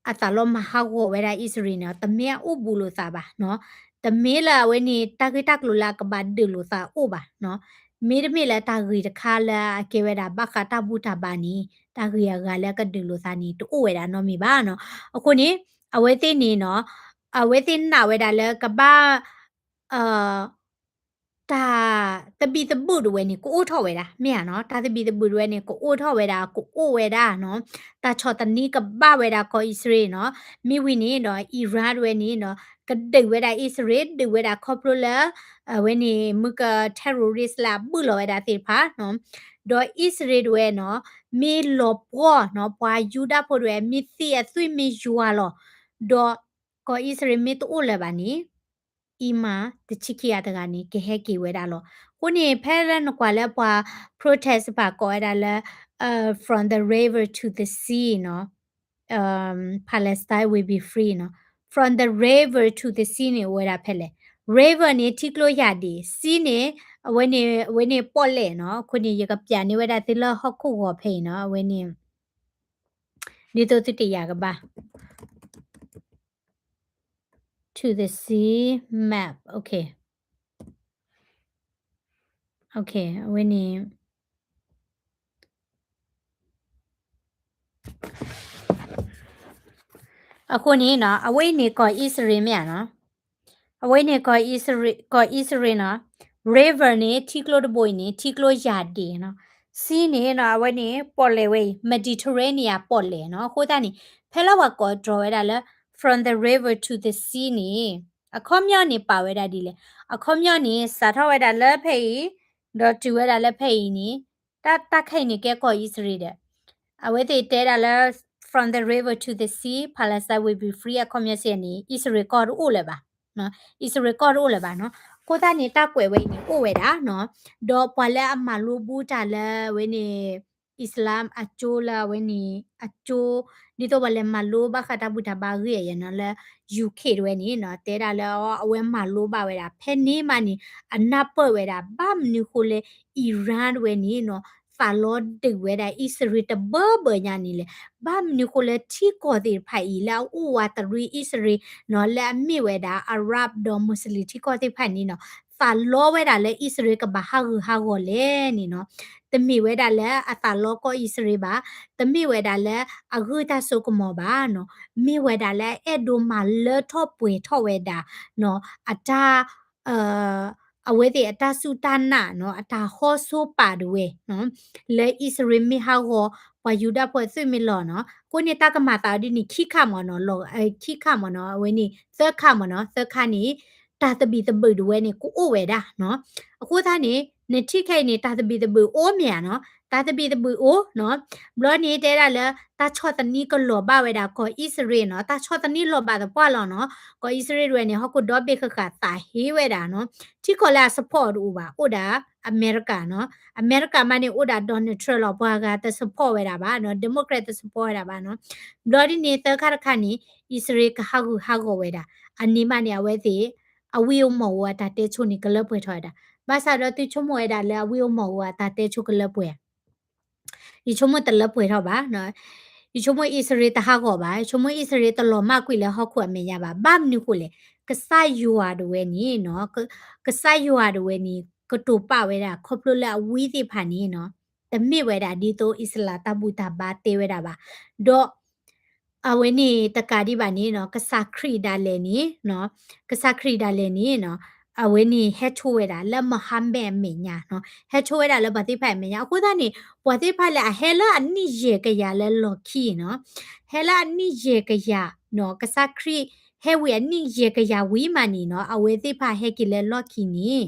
အသးလီမၤဟးဂီၤဝဲဒၣ်အံၣ်စရ့လးန့ၣ် တမ့ၢ်အအိၣ်ဘူးလိာ်သးဘၣ်နီၤ, တမ့ၢ်လၢအဝဲန့ၣ် တၢ်ဂ့ၢ်တၢ်ကျိၤလၢအကဘၣ်ဒုးလိာ်သးအိၣ်ဘၣ်နီၤ, မ့တမ့ၢ်လၢတၢ်ဂ့ၢ်တခါလၢအကဲဝဲဒၣ်ဘၣ်ဃးတၢ်ဘူၣ်တၢ်ဘါန့ၣ် တၢ်ဂ့ၢ်အဂၤလၢအကဒုးလိာ်သးန့ၣ် တအိၣ်ဝဲဒၣ်နီတမံၤဘၣ်နီၤ. အဃိန့ၣ် အဝဲသ့ၣ်န့ၣ်နီၤ, အဝဲသ့ၣ်နာ်ဝဲဒၣ်လၢကဘၣ် တၢ်သဘံၣ်သဘုၣ်တဝဲန့ၣ် ကအိၣ်ထီၣ်ဝဲဒၣ် မ့ၢ်ဧါနီၤ, တၢ်သဘံၣ်သဘုၣ်တဝဲန့ၣ် ကအိၣ်ထီၣ်ဝဲဒၣ် ကအိၣ်ဝဲဒၣ်နီၤ, တၢ်ဆီၣ်သနံးကဘၣ်ဝဲဒၣ်ကီၢ်အံၣ်စရ့လးနီၤ. မ့ၢ်ဝံၤန့ၣ်ဒီး Iran တဝဲန့ၣ်ဒီး ကဒုးဝဲဒၣ်အံၣ်စရ့လး ဒုးဝဲဒၣ်ခီဖျိလၢ အဝဲန့ၣ် မုၢ်က terrorist လၢအဘုၣ်လီၤဝဲဒၣ်သ့ၣ်တဖၣ်နီၤ, ဒီးအံၣ်စရ့လးတဝဲနီၤ မ့ၢ်လီၤပှီၢ်နီၤ ပှၤယူဒၤဖိတဝဲ မ့ၢ်သံအသွံၣ်မ့ၢ်ယွၤလီၤ, ဒီး ကီၢ်အံၣ်စရ့လးမ့ၢ်တအိၣ်လၢၤဘၣ်န့ၣ် imam တဆံခံဂၤတဂၤန့ၣ် ကဟဲက့ၤဝဲဒၣ်လီၤ. အဃိန့ၣ် ဖဲလၢနကွၢ်လၢပှၤ protest တဖၣ်ကိးဝဲဒၣ်လၢ from the river to the sea နီၤ, Palestine will be free နီၤ. From the river to the sea န့ၣ် အိၣ်ဝဲဒၣ်ဖဲလဲၣ်. River န့ၣ် ထံကျိယၢ်ဒံး, sea န့ၣ် အဝဲန့ၣ် အဝဲန့ၣ်ပီၣ်လဲၣ်နီၤ. အဃိန့ၣ် ယကပျးန့ၢ်ဝဲဒၣ်သုလၢဟီၣ်ခိၣ်ဂီၤဖဲအံၤနီၤ, အဝဲန့ၣ် ဒ်သိးသုတယာ်ကဘၣ် to the sea map, okay, okay, အဝဲန့ၣ် အဃိန့ၣ်နီၤ အဝဲအံၤန့ၣ်ကီၢ်အံၣ်စရ့လးမ့ၢ်ဧါနီၤ, အဝဲန့ၣ်ကီၢ်အံၣ်စရ့လး, ကီၢ်အံၣ်စရ့လးနီၤ, river န့ၣ် ထံကျိတဘိအံၤန့ၣ် ထံကျိယၢ်ဒံးနီၤ, sea န့ၣ်နီၤ အဝဲန့ၣ် ပီၣ်လဲၣ်ဝဲအံၤ Mediterranean ပီၣ်လဲၣ်နီၤ. အဃိသတးန့ၣ် ဖဲလၢပှၤကိးတြီၤဝဲဒၣ်လၢ from the river to the sea န့ၣ် အခီပညီန့ၣ် ပာ်ဝဲဒၣ်ဒ်လဲၣ်, အခီပညီန့ၣ် စးထီၣ်ဝဲဒၣ်လၢဖဲအံၤ ဒီးတုၤဝဲဒၣ်လၢဖဲအံၤန့ၣ် တၢ် တၢ်ခဲအံၤန့ၣ် ကဲကီၢ်အံၣ်စရ့လးဒီး အဝဲသ့ၣ်တဲဒၣ်လၢ from the river to the sea, Palestine will be free အခီပညီစ့ၢ်န့ၣ် အံၣ်စရ့လးကီၢ်တအိၣ်လၢၤဘၣ်, အံၣ်စရ့လးကီၢ်တအိၣ်လၢၤဘၣ်နီၤ. အဃိသတးန့ၣ် တၢ်ကွဲးဝဲအံၤန့ၣ် အိၣ်ဝဲဒၣ်နီၤ, ဒီးပှၤလၢအမၤလိဘူးတၢ်လၢအဝဲန့ၣ် Islam အကၠိလၢအဝဲန့ၣ် အကၠိ ဒ်သိးပှၤလဲၤမၤလိဘၣ်ဃးတၢ်ဘူၣ်တၢ်ဘါအဂ့ၢ်အယၤနီၤ လၢ UK တဝဲန့ၣ်နီၤ တဲဒၣ်လၢအဝဲမၤလိဘၣ်ဝဲဒၣ် ဖဲန့ၣ်မးန့ၣ် အနၢ်ပၢၢ်ဝဲဒၣ် ဘၣ်မနုၤဃိလဲၣ် Iran တဝဲန့ၣ်နီၤ သးလီဒုးဝဲဒၣ်အံၣ်စရ့လးတဘၢဘၢညါန့ၣ်လဲၣ်. ဘၣ်မနုၤဃိလၢထံကီၢ်သ့ၣ်တဖၣ်အံၤ လၢအအိၣ်ဝးတရံးအံၣ်စရ့လးနီၤ လၢအမ့ၢ်ဝဲဒၣ် Arab ဒီး Muslim ထံကီၢ်သ့ၣ်တဖၣ်န့ၣ်နီၤ သးလီဝဲဒၣ်လၢအံၣ်စရ့လးကဘၣ်ဟးဂူာ်ဟးဂီၤလဲၣ်န့ၣ်နီၤ. တမ့ၢ်ဝဲဒၣ်လၢအသးလီကီၢ်အံၣ်စရ့လးဘၣ်, တမ့ၢ်ဝဲဒၣ်လၢအဂုာ်တၢ်စိကမီၤဘၣ်နီၤ, မ့ၢ်ဝဲဒၣ်လၢအအဲၣ်ဒိးမၤလၢထီၣ်ပှဲၤထီၣ်ဝဲဒၣ်နီၤ အတၢ် အဝဲသ့ၣ်အတၢ်စူၢ်တၢ်နာ်နီၤ အတၢ်ဟီၣ်ဆိပာ်ဒၣ်ဝဲနီၤ လၢအံၣ်စရ့လးမ့ၢ်ဟးဂီၤ ပှၤယူဒၤဖိအသွံၣ်မ့ၢ်လီၤနီၤ. အဃိန့ၣ် တၢ်ကမၤသးဒ်န့ၣ် ခံခါမ့ၢ်နီၤ, လီၤ ခံခါမ့ၢ်နီၤ, အဝဲန့ၣ် သၢခါမ့ၢ်နီၤ, သၢခါန့ၣ် တၢ်သဘံၣ်သဘုၣ်ဒၣ်ဝဲန့ၣ် ကအိၣ်ဝဲဒၣ်နီၤ. အဃိသတးန့ၣ် နထံၣ်ခဲအံၤန့ၣ် တၢ်သဘံၣ်သဘုၣ်အိၣ်မ့ၢ်ဧါနီၤ, တၢ်သဘံၣ်သဘုၣ်အိၣ်နီၤ. ဘျီန့ၣ်တဲဒၣ်လၢ တၢ်ဆီၣ်သနံးကလီၤဘၣ်ဝဲဒၣ်ကီၢ်အံၣ်စရ့လးနီၤ, တၢ်ဆီၣ်သနံးလီၤဘၣ်သပှၢ်လီၤနီၤ. ကီၢ်အံၣ်စရ့လးတဝဲန့ၣ် ဟီၣ်ခိၣ်ဒီဘ့ၣ်ဃၣ်ဃၣ်သးဟ့ဝဲဒၣ်နီၤ, ထံကီၢ်လၢအ support တအိၣ်ဘၣ်, အိၣ်ဒၣ်အမဲရကၤနီၤ. အမဲရကၤမးန့ၣ် အိၣ်ဒၣ် Donald Trump လီၤ, ပှၤဂၤတ support ဝဲဒၣ်ဘၣ်နီၤ, Democrat တ support ဝဲဒၣ်ဘၣ်နီၤ. ဘျီဒ်န့ၣ် သၢခါတခါန့ၣ် အံၣ်စရ့လးကဟးဂူာ်ဟးဂီၤဝဲဒၣ်, အန့ၣ်မးန့ၣ် အဝဲသ့ၣ် အဝံၣ်အမီၢ်ဧိၤအတၢ်တဲဆိန့ၣ် ကလၢပှဲၤထီၣ်ဝဲဒၣ်. ဘၣ်ဆၣ်ဒီးသုဆိကမိၣ်ဝဲဒၣ်လၢအဝံၣ်အမီၢ်ဧိၤအတၢ်တဲဆိကလၢပှဲၤဧါ, ယဆိကမိၣ်တလၢပှဲၤထီၣ်ဘၣ်. ယဆိကမိၣ်အံၣ်စရ့လးတဟးဂီၤဘၣ်, ယဆိကမိၣ်အံၣ်စရ့လးတလီၤမၢ်ကွံာ်လၢဟီၣ်ခိၣ်အမဲာ်ညါဘၣ်. ဘၣ်မနုၤဃိလဲၣ်, ကစၢ်ယွၤတဝဲန့ၣ်နီၤ, ကစၢ်ယွၤတဝဲန့ၣ် ကတိၤပာ်ဝဲဒၣ် ခီဖျိလၢအဝံသ့ၣ်တဖၣ်န့ၣ်နီၤ, တမ့ၢ်ဝဲဒၣ်ဒ်သိးအံၣ်စရ့လးတၢ်ဘူၣ်တၢ်ဘါတဲဝဲဒၣ်ဘၣ်. ဒီး အဝဲန့ၣ်တကးဒံးဘၣ်န့ၣ်နီၤ, ကစၢ်ခရံာ်ဒၣ်လဲာ်န့ၣ်, ကစၢ်ခရံာ်ဒၣ်လဲာ်န့ၣ်နီၤ, အဝဲန့ၣ်ဟဲဆိဝဲဒၣ်လၢ Muhammad အမဲာ်ညါနီၤ, ဟဲဆိဝဲဒၣ်လၢပှၤသ့ၣ်တဖၣ်အမဲာ်ညါ. အဃိသတးန့ၣ် ပှၤသ့ၣ်တဖၣ်လၢအဟဲလၢအနံၣ်ယဲၢ်ကယၤလၢလီၢ်ခံနီၤ, ဟဲလၢအနံၣ်ယဲၢ်ကယၤနီၤ, ကစၢ်ခရံာ်ဟဲဝံၤအနံၣ်ယဲၢ်ကယၤဝံၤမးန့ၣ်နီၤ, အဝဲသ့ၣ်တဖၣ်ဟဲက့ၤလၢလီၢ်ခံန့ၣ်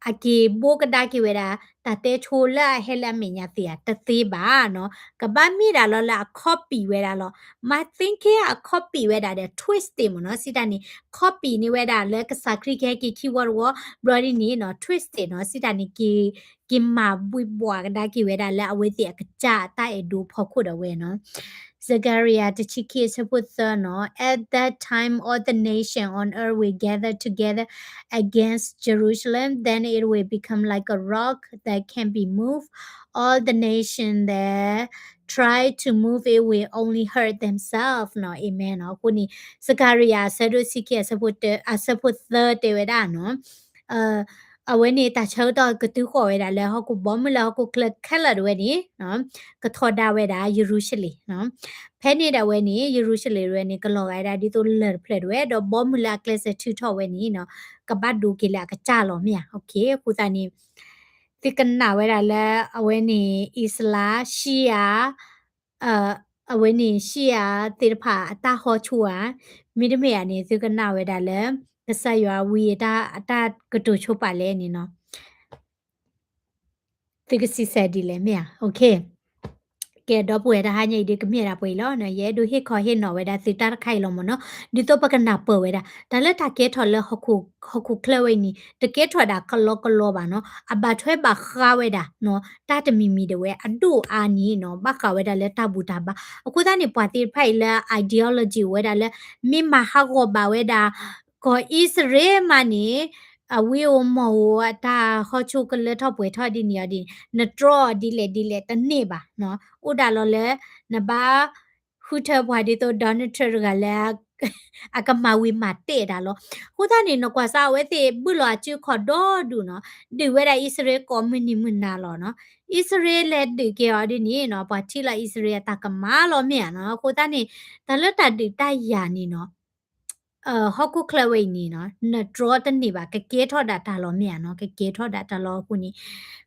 အက့ၤဘိကဒါက့ၤဝဲဒၣ် တၢ်တဲဆိလၢအဟဲလၢအမဲာ်ညါသ့ဧါ, တသ့ဘၣ်နီၤ. ကဘၣ်မ့ၢ်ဒၣ်လီၤလၢအ copy ဝဲဒၣ်လီၤ. My thinking အ copy ဝဲဒၣ်ဒီး twist မ့ၢ်နီၤ, စံးတၢ်န့ၣ် copy န့ၢ်ဝဲဒၣ်လၢကစၢ်ခရံာ်ကဟဲက့ၤခံဝီတဝီ, ဘျီဒ်န့ၣ်နီၤ twist နီၤ, စံးတၢ်န့ၣ် က့ၤမၤဘှံးဘှီၣ်ကဒါက့ၤဝဲဒၣ်လၢအဝဲသ့ၣ်အကစၢ်အတၢ်အဲၣ်ဒိးဖီခိၣ်ဒၣ်ဝဲနီၤ. စကၤရယၤ တဆံခံ အဆၢဖိသၢနီၤ, At that time all the nation on earth will gather together against Jerusalem, then it will become like a rock that can be moved. All the nation that try to move it will only hurt themselves နီၤ. Amen နီၤ. အဃိန့ၣ် စကၤရယၤ အဆၢဒိၣ်ဆံခံ အဆၢဖိတၢ အဆၢဖိသၢတဲဝဲဒၣ်နီၤ, အဝဲန့ၣ် တၢ်ဆၢကတီၢ်ကတုၤဃီၤဝဲဒၣ်လၢဟီၣ်ခိၣ်ဘီမုၢ်လၢဟီၣ်ခိၣ်ချၢခဲလၢာ်တဝဲန့ၣ် ကထီဒါဝဲဒၣ်ယရူၤၡလ့ၣ်နီၤ. ဖဲန့ၣ်ဒၣ်ဝဲန့ၣ် ယရူၤၡလ့ၣ်တဝဲန့ၣ် ကလီၤဂာ်ဒၣ်ဒ်သိးလၢၢ်တဖျၢၣ်တဝဲ, ဒီးဘီမုၢ်လၢအကျဲးစၢးထုးထီၣ်ဝဲန့ၣ်နီၤ, ကဘၣ်ဒိးက့ၤလၢအကစၢ်လီၤမ့ၢ်ဧါ. အဃိသတးန့ၣ် သုကနၣ်ဝဲဒၣ်လၢ အဝဲန့ၣ် အံၣ်စလါ ရှံယၤ အဝဲန့ၣ် ရှံယၤသ့ၣ်တဖၣ်အတၢ်ဟီဆိဧါ, မ့တမ့ၢ်ဧါန့ၣ် သုကနၣ်ဝဲဒၣ်လၢ ကစၢ်ယွၤဝံအတၢ် အတၢ်ကတိၤဆိပာ်လဲၣ်န့ၣ်နီၤ. သုကစံးဆၢဒ်လဲၣ်မ့ၢ်ဧါ. ကဲ ဒီပုၢ်ဝဲၢ် တဟါညါအံၤဒ်ကမ့ၢ်ဒၣ်ပှဲၤအံၤလီၤ. ယအဲၣ်ဒိးဟ့ၣ်ခီဟ့ၣ်နီၤဝဲဒၣ်သုတၢ်တခါအံၤလီၤမ့ၢ်နီၤ. ဒ်သိးပကနၢ်ပၢၢ်ဝဲဒၣ် တၢ်လၢတၢ်ကဲထီၣ်လၢဟီၣ်ခိၣ်ချၢဝဲအံၤန့ၣ် တကဲထီၣ်ဒၣ်ကလီကလီဘၣ်နီၤ. အဘၣ်ထွဲဘၣ်ဃးဝဲဒၣ်နီၤ တၢ်တမံၤမံၤဒၣ်ဝဲအဒိၣ်အါန့ၣ်နီၤ, ဘၣ်ဃးဝဲဒၣ်လၢတၢ်ဘူၣ်တၢ်ဘါ. အဃိသတးန့ၣ် ပှၤသ့ၣ်တဖၣ်အံၤလၢ ideology အိၣ်ဝဲဒၣ်လၢ မ့ၢ်မၤဟးဂီၤဘၣ်ဝဲဒၣ် ကီၢ်အံၣ်စရ့လးမးန့ၣ် အဝံၣ်အမီၢ်ဧိၤအတၢ်ဟီဆိကလၢထီၣ်ပှဲၤထီၣ်ဒ်န့ၣ်အီၤဒ်န့ၣ် နတြီအီၤဒ်လဲၣ်ဒ်လဲၣ်တန့ၢ်ဘၣ်နီၤ. အိၣ်ဒၣ်လီၤလၢ နဘၣ်ဃုထၢပှၤဒ်သိး Donald Trump တဂၤလၢ အကမၤဝံၤမၤတဲာ်တၢ်လီၤ. အဃိသတးန့ၣ် နကွၢ်စၢ်အဝဲသ့ၣ်ဘုၣ်လီၤအစုခီၣ်ဒီဒူၣ်နီၤ, ဒုးဝဲဒၣ်အံၣ်စရ့လးကီၢ်မုၢ်နံၤမုၢ်နၤလီၤနီၤ. အံၣ်စရ့လးလဲၤဒုးက့ၤအီၤဒ်န့ၣ်နီၤ, ပှၤထံၣ်လီၤအံၣ်စရ့လးအတၢ်ကမၣ်လီၤမ့ၢ်ဧါနီၤ. အဃိသတးန့ၣ် တၢ်လၢတၢ်ဒုးတၢ်ယၤန့ၣ်နီၤ ဟီၣ်ခိၣ်ချၢဝဲအံၤန့ၣ်နီၤ နတြီတန့ၢ်ဘၣ် ကကဲထီၣ်ဒၣ်တၢ်လီၤမ့ၢ်ဧါနီၤ, ကကဲထီၣ်ဒၣ်တၢ်လီၤအဃိန့ၣ်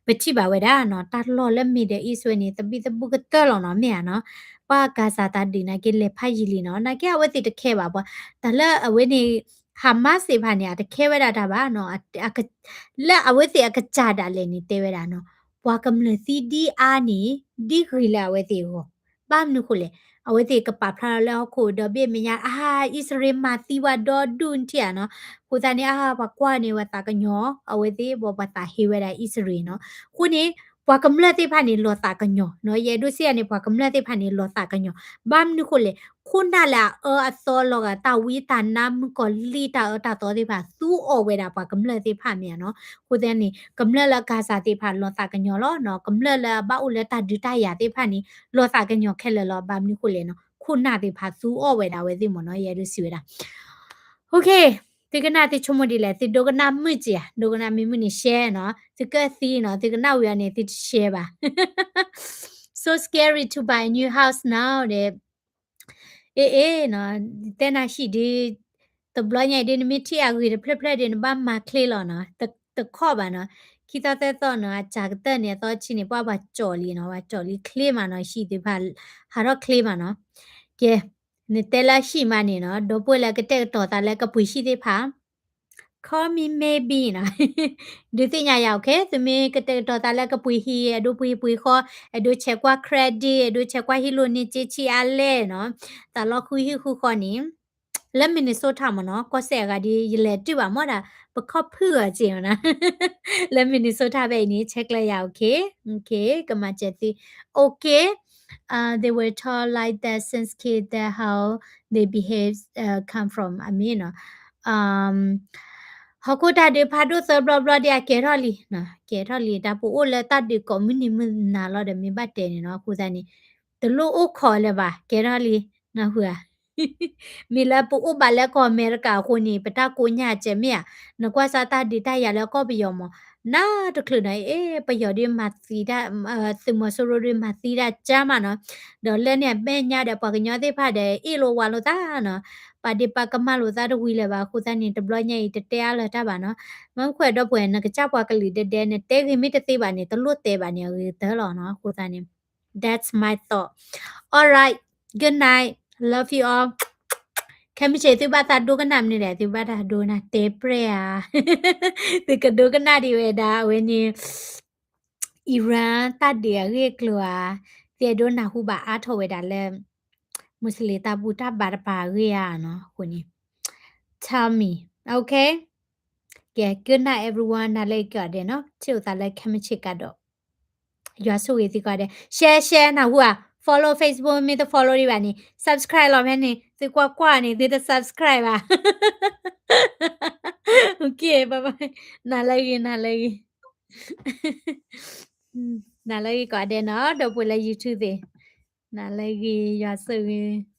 ပထံၣ်ဘၣ်ဝဲဒၣ်နီၤ တၢ်လီၢ်လၢ Middle East ဝဲန့ၣ် သဘံၣ်သဘုၣ်ကတၢၢ်လီၤနီၤ မ့ၢ်ဧါနီၤ, ပှၤကၤစၤတၢ်ဒုးနာ်က့လဲၤဖးယံာ်လံနီၤ, နာ်က့အဝဲသ့ၣ်တခဲဘၣ်ပှၤ, တၢ်လၢအဝဲန့ၣ် Hamas သ့ၣ်တဖၣ်န့ၣ် အတခဲဝဲဒၣ်တၢ်ဘၣ်နီၤ, လၢအဝဲသ့ၣ်အကစၢ်ဒၣ်လဲာ်န့ၣ် တဲဝဲဒၣ်နီၤ ပှၤကမျၢၢ်သံဒ်အါန့ၣ် ဒ်ဂ့ၤလၢအဝဲသ့ၣ်အဂီၢ်, ဘၣ်မနုၤဃိလဲၣ်, အဝဲသ့ၣ်ကပာ်ဖျါထီၣ်လၢဟီၣ်ခိၣ်ဒီဘ့ၣ်မဲာ်ညါ အါ အံၣ်စရ့လးမၤသံပှၤဒီဒူၣ်နထံၣ်ဧါနီၤ, အဃိသတးန့ၣ် အါ ပှၤကွၢ်န့ၣ် ပှၤသးကညီၤ အဝဲသ့ၣ် ဘၣ်ပှၤသးဟ့ဝဲဒၣ်အံၣ်စရ့လးနီၤ, အဃိန့ၣ် ပှၤကမျၢၢ်သ့ၣ်တဖၣ်န့ၣ် လီၤသးကညီၤနီၤ, ယအဲၣ်ဒိးစံးယၤန့ၣ် ပှၤကမျၢၢ်သ့ၣ်တဖၣ်န့ၣ် လီၤသးကညီၤ, ဘၣ်မနုၤဃိလဲၣ်, ခိၣ်နၢ်လၢအအၢအသီလီၤဂာ်တၢ်ဝံတၢ်နါမုၣ်ကီၤလံၢ်တၢ်အၢတၢ်သီသ့ၣ်တဖၣ် သူအီၣ်ဝဲဒၣ်ပှၤကမျၢၢ်သ့ၣ်တဖၣ်မ့ၢ်ဧါနီၤ, အဃိသတးန့ၣ် ကမျၢၢ်လၢကၤစၤသ့ၣ်တဖၣ် လီၤသးကညီၤလီၤနီၤ, ကမျၢၢ်လၢအဘၣ်အိၣ်လၢတၢ်ဒုးတၢ်ယၤသ့ၣ်တဖၣ်န့ၣ် လီၤသးကညီၤခဲလၢာ်လီၤ, ဘၣ်မနုၤဃိလဲၣ်နီၤ, ခိၣ်နၢ်သ့ၣ်တဖၣ်သူအီၣ်ဝဲဒၣ်အဝဲသ့ၣ်မ့ၢ်နီၤ, ယအဲၣ်ဒိးစံးဝဲဒၣ် OK, သုကနၣ်သုဆိကမိၣ်ဒ်လဲၣ်, သုဒိကနၣ်မုာ်က့ၤဧါ, ဒိကနၣ်မ့ၢ်မုာ်န့ၣ် share နီၤ, သုကသံနီၤ, သုကနၣ်ဝံၤအီၤန့ၣ် သုတ share ဘၣ်. So scary to buy a new house now ဒီး အ့ အ့ နီၤ, တဲနၤဟံၣ်ဒ် တဘျီညါအံၤဒ် နမ့ၢ်ထံၣ်အဂ့ၤတဖျၢၣ်ဖျၢၣ်ဒီး နဘၣ်မၤချ့လီၤနီၤ, တခီဘၣ်နီၤ, ခံသီသၢသီနီၤ, အစှၤကတၢၢ်န့ၣ် အသီဆံန့ၣ် ပှၤဘၣ်ကၠီၣ်လံနီၤ, ဘၣ်ကၠီၣ်လံချ့မးနီၤ, ဟံၣ်သ့ၣ်တဖၣ် ဟးထီၣ်ချ့မးနီၤ. ကဲ, နတဲလၢဟံၣ်မးန့ၣ်နီၤ, ဒီပုၢ်ဝဲၢ်လၢကတဲာ်ကတီၤသးလၢကပှ့ၤဟံၣ်သ့ၣ်တဖၣ် call me maybe နီၤ ဒုးသ့ၣ်ညါယၤ okay သုမ့ၢ်ကတဲာ်ကတီၤသးလၢကပှ့ၤဟံး အဲၣ်ဒိးပှ့ၤဟံးပှ့ၤဃီ အဲၣ်ဒိးဆဲးကွၢ် credit အဲၣ်ဒိးဆဲးကွၢ်ဟံၣ်လိၢ်န့ၢ်က့ဆံးအါလဲၣ်နီၤ သးလီဃုဟံၣ်ဃုဃီန့ၣ် လၢ Minnesota မ့ၢ်နီၤ ကီၢ်စဲၣ်အဂၤဒ် ယလဲၤတုၢ်ဘၣ်မ့ၢ်ဒၣ် ပခီၣ်ဖုၣ်အီၤစ့ၢ်မ့ၢ်နီၤ လၢ Minnesota ဖဲအံၤန့ၣ် ဆဲးကျၢယၤ okay okay ကမၤစၢၤသု okay they were taught like that since kid that how they behave come from အမ့ၢ်နီၤ ဟီၣ်ခိၣ်တၢ်ဒုးဖးဒိၣ်သၢဘျီဘျီဒ်အကဲထီၣ်လံ ကဲထီၣ်လံ တၢ်ပအိၣ်လၢတၢ်ဒုးကိးမုၢ်နံၤမုၢ်နၤလီၤဒီးမ့ၢ်ဘၣ်တဲန့ၣ်နီၤ အဃိသတးန့ၣ် တလိၣ်အိၣ်ခိးလၢၤဘၣ် ကဲထီၣ်လံ နၢ်ဟူဧါ မ့ၢ်လၢပအိၣ်ဘၣ်လၢကီၢ်အမဲရကၤအဃိန့ၣ် ပတၢ်ကိးညါကဲမ့ၢ်ဧါ နကွၢ်စၢ်တၢ်ဒုးတၢ်ယၤလၢကီၢ်ပယီၤမး နတချုးနီၤ အ့ ပယီၤဒ်မၤသံတၢ် သုးမီၤစိရိၤဒ်မၤသံတၢ်ကၢမးနီၤ ဒီးလၢန့ၣ်အမဲာ်ညါဒီးပှၤကညီသ့ၣ်တဖၣ်ဒီး အ့ၣ်လိာ်ဝးလိာ်သးနီၤ ပာ်ဒ့ပာ်ကမၣ်လိာ်သးတဝံၤလၢၤဘၣ် အဃိသတးန့ၣ် တဘျီညါအံၤ တတဲအါလၢၤတၢ်ဘၣ်နီၤ မ့ၢ်ခွဲးဒီပုၢ်ဝဲၢ် နကစၢ်ပှၤကလုာ်ဒဲဒဲ နတဲဂ့ၤမ့ၢ်တသ့ဘၣ်န့ၣ် တလိၣ်တဲဘၣ်န့ၣ် အဂ့ၤကတၢၢ်လီၤနီၤ အဃိသတးန့ၣ် that's my thought alright good night love you all ခဲမုၢ်ဆ့ၣ်သုဘၣ်သးဒိကနၣ်မနုၤလဲၣ် သုဘၣ်သးဒိကနၣ်တဲပြဲၣ်ဧါ သုကဒိကနၣ်ဒံးဝဲဒၣ် အဝဲန့ၣ် Iran တၢ်ဒုးအဂ့ၢ်အကျိၤဧါ သုအဲၣ်ဒိးနၢ်ဟူဘၣ်အါထီၣ်ဝဲဒၣ်လၢ Muslim တၢ်ဘူၣ်တၢ်ဘါတပၤအဂ့ၢ်ဧါနီၤ အဃိန့ၣ် tell me okay ကဲ good night everyone နၤလၢအံၤကိးဂၤဒဲးနီၤ ထံၣ်လိာ်သးလၢခဲမုၢ်ဆ့ၣ်ကဒီး ယွၤဆိၣ်ဂ့ၤသုကိးဂၤဒဲး share share နၢ်ဟူဧါ follow Facebook မ့ၢ်တ follow ဒံးဘၣ်န့ၣ် subscribe လီၤဖဲန့ၣ် သုကွၢ်ကွၢ်န့ၣ် သုတ subscribe ဘၣ် okay bye bye နၤလၢအံၤ နၤလၢအံၤ နၤလၢအံၤကိးဂၤဒဲးနီၤ ဒီပုၢ်ဝဲၢ်လၢ YouTube သ့ၣ် နၤလၢအံၤ ယွၤဆိၣ်ဂ့ၤ